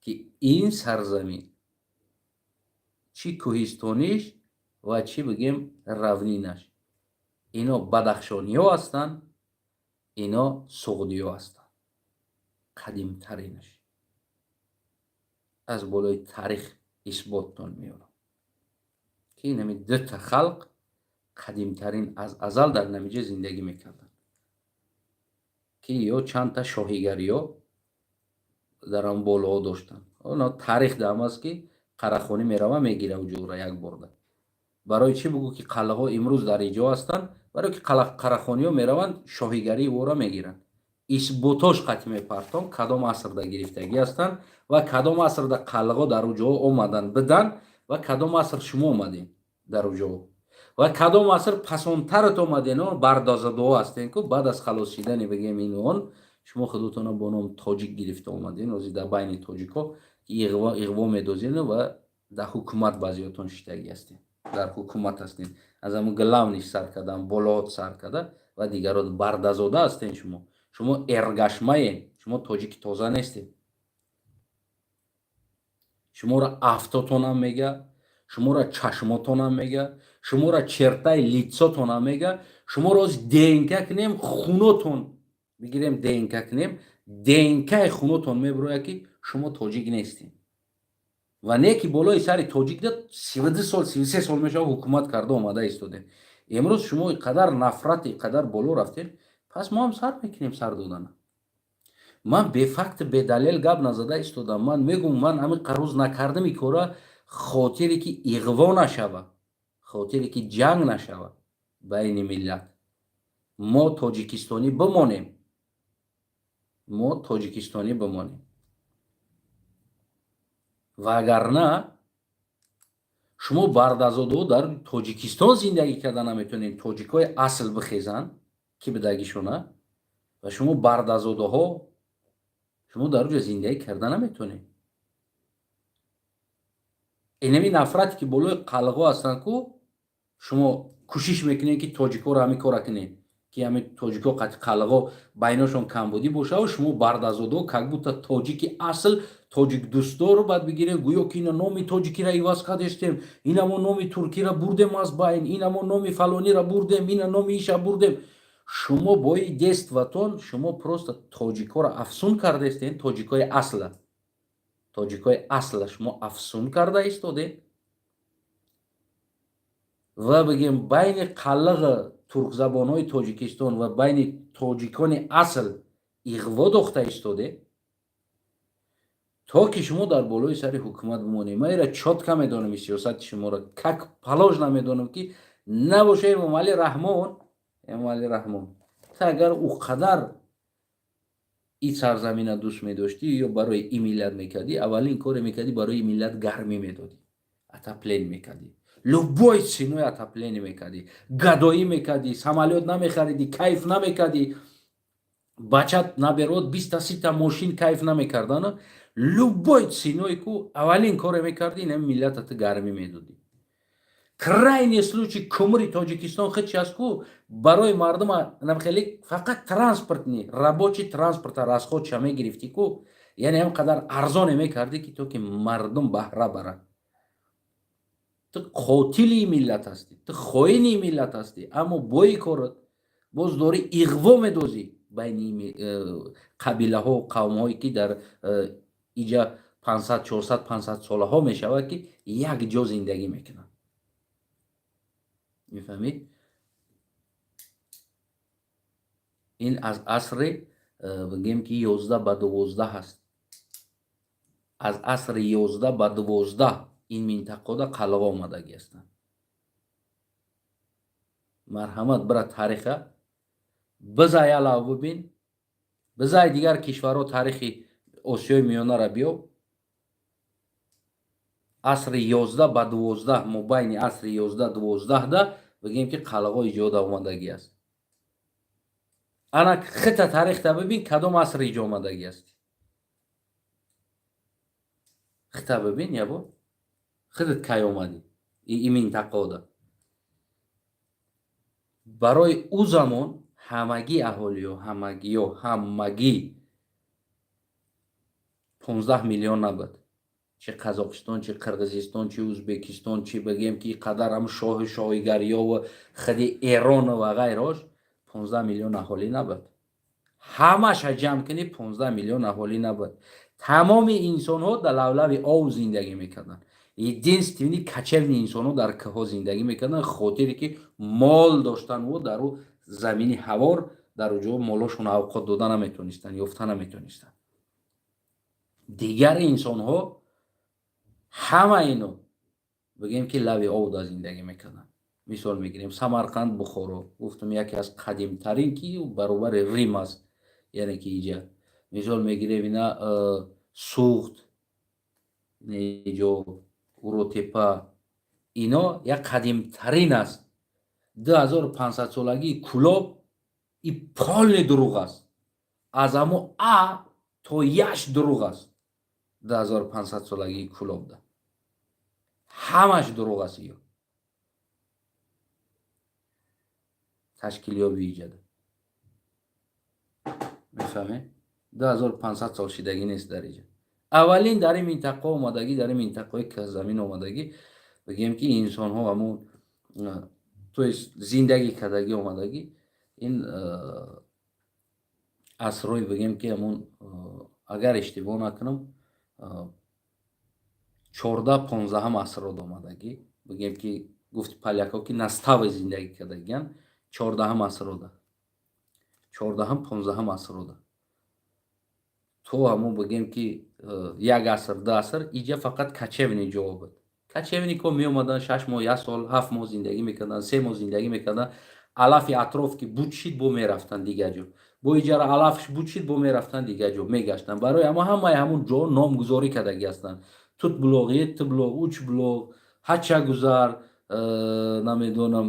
ки ин сарзамин, чӣ кӯҳистониш ва чӣ, бигем, равнинаш, ино бадахшониҳо ҳастанд, ино суғдиҳо ҳастанд. Қадимтаринаш аз болои таърих исботтон меорам, ки инами дута халқ қадимтарин, аз азал дар намиҷа зиндагӣ мекарданд, ки ё чандта шоҳигариҳо дар он болоҳо доштанд. Таърих дам аст, ки Қарахонӣ мерава, мегира уҷура як борда. Барои чӣ бугӯ, ки қалъаҳо имрӯз дар иҷо ҳастанд? Барое ки қарахониҳо мераванд, шоҳигарии ӯро мегиранд. Исботош қатъи мепартом, кадом асрда гирифтагӣ ҳастанд ва кадом асрда қалъаҳо дар уҷоҳо омаданд, биданд. Ва кадом аср шумо омадем дар уҷо ва кадом аср пасонтарат омаден? Бардазадо ҳастен ку, баъд аз халос шидани, бигем, ин он шумо худотона бо ном тоҷик гирифта омаден. Ҳозир дар байни тоҷикҳо иғво медозен ва дар ҳукумат баъзеотон шиштагӣ ҳастен, дар ҳукумат ҳастен, аз ҳамн главный сар кардан, болоот сар карда ва дигаро. Бардазода ҳастен шумо, шумо эргашмаен, шумо тоҷики тоза нестед. Шуморо афтотонам мега, шуморо чашмотонам мега, шуморо чертаи лицотонам мега. Шуморо оз ДНК кунем, хунотон бигирем, ДНК кунем, ДНКи хунотон мебирояд, ки шумо тоҷик нестед. Ва не ки болои сари тоҷик да 32 сол, 33 сол мешава, ҳукумат карда омада истодем. Имрӯз шумо қадар нафрати қадар боло рафтем, пас мо ҳам сар мекунем сар додана. Ман бефакт, бедалел гап назада истодам. Ман мегум, ман ҳамин қарӯз накардам и кора, хотире ки иғво нашава, хотире ки ҷанг нашава байни миллат, мо тоҷикистонӣ бимонем, мо тоҷикистонӣ бимонем. Вагарна шумо бардазодаҳо дар Тоҷикистон зиндагӣ карда наметонед. Тоҷикҳои асл бихезанд, ки бидагишона, ва шумо бардазодаҳо, шумо дар оҷа зиндагӣ карда наметонед. Инами нафрате ки болои қалғо ҳастанд ку, шумо кӯшиш мекунед, ки тоҷикҳоро ҳамин кора кунед, ки ҳамин тоҷикҳо қати қалғо байношон камбудӣ бошаву шумо бардазодаҳо как будто тоҷики асл, тоҷикдӯстдору баъд бигирем, гӯё ки ина номи тоҷикиро иваз кардестем, ина мо номи туркиро бурдем аз байн, ина мо номи фалониро бурдем, ина номи иша бурдем. Шумо бо и действиятон шумо просто тоҷикҳоро афсун кардестем. Тоҷикҳои асла, тоҷикҳои асла шумо афсун карда истодед ва, бигем, байни қаллиғи туркзабонҳои Тоҷикистон ва байни тоҷикони асл иғво дохта истодед, то ки шумо дар болои сари ҳукумат бимонед. Ман ира чётко медонам, и сиёсати шуморо как положено медонам, ки набоша. Эмомалӣ Раҳмон, Эмомалӣ Раҳмон, та агар ӯ қадар и сарзамина дӯст медоштӣ ё барои и миллат мекардӣ, аввалин коре мекардӣ, барои миллат гармӣ медодӣ, отопление мекардӣ, любой ценой отопление мекардӣ, гадоӣ мекардӣ, самолёт намехаридӣ, кайф намекардӣ, бачат наберод биста сита мошин кайф намекардана, любой ценой ку аввалин коре мекардӣ, ин миллатата гармӣ медодӣ. Крайний случай, кумри Тоҷикистон хичи аст ку, барои мардума хеле фақат транспортный, рабочий транспорта расходша мегирифтӣ ку, яъне ҳам қадар арзоне мекардӣ, ки то ки мардум баҳра барад. Ту қотили миллат ҳастӣ, ту хоини миллат ҳастӣ, аммо бои корат боз дорӣ иғво медозӣ байни қабилаҳо, қавмҳое, ки дар иҷа 500, 400, 500 солаҳо мешавад, ки як ҷо зиндагӣ мекунанд. Мефаҳмед, ин аз асри, бигем, ки 11 ба 12 ҳаст. Аз асри 11 ба 12 ин минтақода қалғо омадагӣ ҳастанд. Марҳамат, бира тариха бизай, алав бибин, бизай дигар кишварҳо, таърихи Осиёи Миёнара биё. Асри 11 ба 12, мобайни асри 11-12да, бигем, ки қалғо иҷода омадагӣ аст. Ана хита таърихта бибин, кадом аср иҷо омадагӣ аст. Хита бибин, ябо худат кай омадӣ и минтақода. Барои ӯ замон ҳамагӣ аҳолиё, ҳамагиё, ҳамагӣ 15 миллион набуд. Чи Қазоқистон, чи Қирғизистон, чи Ӯзбекистон, чи, бигем, ки қадар ҳам шоҳи шоҳигариёву худи Эрону ва ғайрош 15 миллион аҳолӣ набуд. Ҳамаша ҷамъ кунӣ, 15 миллион аҳолӣ набуд. Тамоми инсонҳо дар лавлави ов зиндагӣ мекарданд. Единственный кочевный инсонҳо дар кӯҳҳо зиндагӣ мекарданд, хотире ки мол доштан, дар ӯ замини ҳавор, дар ӯ ҷо молошон авқот дода наметонистанд, ёфта наметонистанд. Дигар инсонҳо ҳама ино, бигем, ки лави ов да зиндагӣ мекарданд. Мисол мегирем Самарқанд, Бухоро, гуфтам, яке аз қадимтарин, ки баробари Рим аст, яъне ки иҷа мисол мегирем, ина Суғд, иҷо Уротепа, ино як қадимтарин аст. 2500-солагии Кулоб и полный дурӯғ аст, аз амо а то яш дурӯғ аст. 2500-солагии Кулобда ҳамаш дурӯғ аст. Ё ташкилёби иҷада мефаҳме, 2500 сол шидагӣ нест дар иҷа. Аввалин дар ин минтақа омадагӣ, дар ин минтақаҳои замин омадагӣ, бигем ки инсонҳо ҳамун, то есть зиндагӣ кардагӣ омадагӣ, ин асрҳои, бигем ки ҳамун, агар иштибоҳ накунам, 14-15-ҳам асрод омадагӣ. Бигем ки гуфти поляко ки настави зиндагӣ кардагиян 14-ҳам асрода, 14-ҳам, 15-ҳам асрода. То ҳамун, бигем ки як аср, 2 аср иҷа фақат кочевник ҷо буд. Кочевникҳо меомаданд, 6 моҳ, як сол, 7 моҳ зиндагӣ мекарданд, 3 моҳ зиндагӣ мекарданд. Алафи атроф ки буд шид, бо мерафтанд дигар ҷо, бо иҷара алафш буд шид, бо мерафтанд дигар ҷо, мегаштанд. Барои ҳама ҳамаи ҳамун ҷо номгузорӣ кардагӣ ҳастанд: Тутбулоғ, Еттибулоғ, Учбулоғ, Ҳачагузар, намедонам,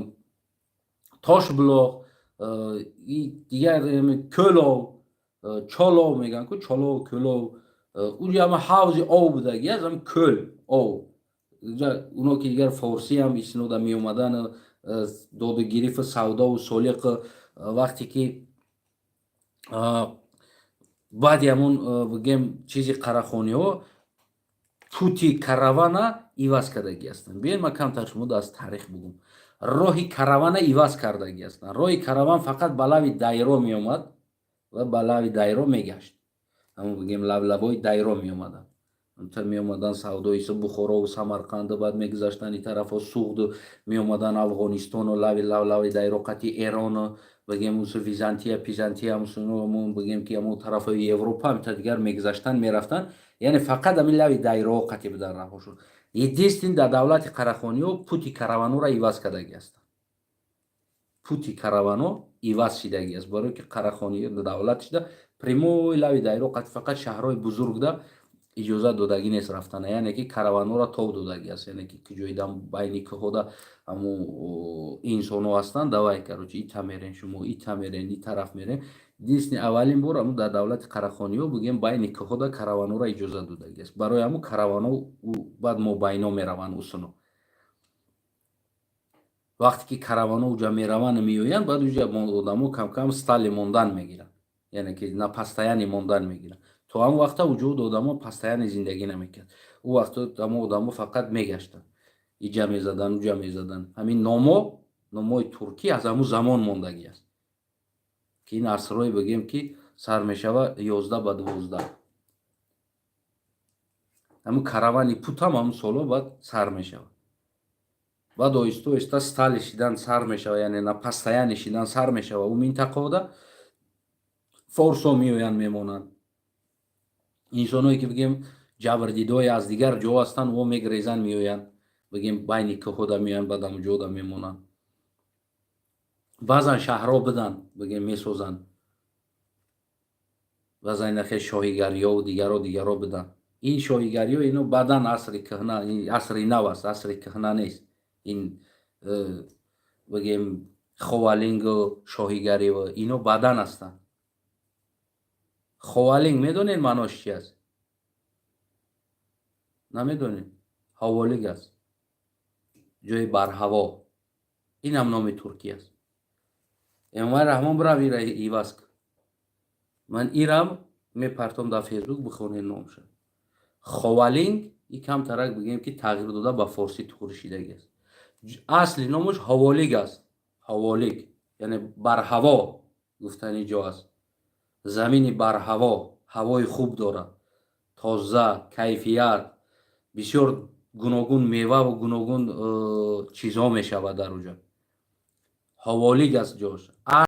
Тошбулоғ, дигар Кӯлов, Чолов мегӯянд ку, Чолов, Кӯлов. Уҷа ҳама ҳавзи ов будагӣ аст, ҳам кӯл ов. Уно ки дигар форсиам истинода меомадан, додугирифу савдову солиқ, вақте ки баъди ҳамун, бигем, чизи Қарахониҳо пути каравана иваз кардагӣ ҳастанд. Биёед, ман камтар шумо аз таърих бугум. Роҳи каравана иваз кардагӣ ҳастанд. Роҳи караван фақат ба лави дайро меомад ва ба лави дайро мегашт. Ҳамун, бигем, лаблабои дайро меомаданд, меомаданд савдои Бухорову Самарқанду, баъд мегузаштанд и тарафо, Суғду, меомаданд Афғонистону лави лаблави дайро қати Эрону, бигем, усу Византия, Пизантия, бигем ки ҳамун тарафҳои Европа та дигар мегузаштанд, мерафтанд. Яъне фақат ҳамин лави дайроҳо қати будан раҳошон. Единствен дар давлати Қарахониҳо пути караванҳоро иваз кардагӣ ҳастанд. Пути караванҳо иваз шидагӣ аст, барое ки Қарахониё давлат шида, прямой лави дайро қати фақат шаҳрҳои бузургда иҷозат додагӣ нест рафтана, яъне ки караванҳоро тов додагӣ аст, яъне ки куҷоида байни кӯҳода ҳамун инсонҳо ҳастанд. Давай, короче, ита мерен, шумо ита мерен, и тараф мерен. Единственный, аввалин бор ҳамун дар давлати Қарахониҳо, бигем, байни кӯҳода караванҳоро иҷозат додагӣ аст. Барои ҳамун караванҳо баъд мобайно мераванд усуно. Вақте ки караванҳо уҷа мераванд, меоянд, баъд уҷа одамо камкам стали мондан мегиранд, яъне ки на постоянно мондан мегиранд. То ҳамон вақта вуҷуд одамо постоянно зиндагӣ намекард. Ӯ вақто ҳамо одамо фақат мегаштанд, иҷа мезаданд, уҷа мезаданд. Ҳамин номо, номои туркӣ аз ҳамун замон мондагӣ аст, ки ин асрҳое, бигем, ки сар мешава 11 ба 12. Ҳамун каравани путам ҳамун солҳо баъд сар мешавад. Баъд оҳиста оҳиста стали шидан сар мешава, яъне на постоянно шидан сар мешава. Ӯ минтақаода форсо меоянд, мемонанд. Инсоное ки, бигем, ҷабрдидое аз дигар ҷо ҳастанд, во мегрезанд, меоянд, бигем, байни кӯҳода меоянд, баъд ҳамун ҷода мемонанд. Баъзан шаҳрҳо биданд, бигем, месозанд, баъзан инахе шоҳигариёву дигаро дигаро биданд. Ин шоҳигариё ино баъдан асри кӯҳна, асри нав аст, асри кӯҳна нест. Ин, бигем, Ховалингу шоҳигариву ино баъдан ҳастанд. Ховалинг медонед маънош чи аст? Намедонед? Ҳаволиг аст, ҷои барҳаво. Инам номи туркӣ аст. Эмомалӣ Раҳмон, бирав, ира иваз кун. Ман ирам мепартом дар Фейсбук, бихонед номша. Ховалинг и камтарак, бигем, ки тағйир дода ба форсӣ туғри шидагӣ аст. Асли номаш Ҳаволиг аст. Ҳаволиг яъне барҳаво гуфтани ҷо аст, замини барҳаво, ҳавои хуб дорад, тоза, кайфият, бисёр гуногун меваву гуногун чизҳо мешавад дар уҷа. Ҳаволиг аст ҷош.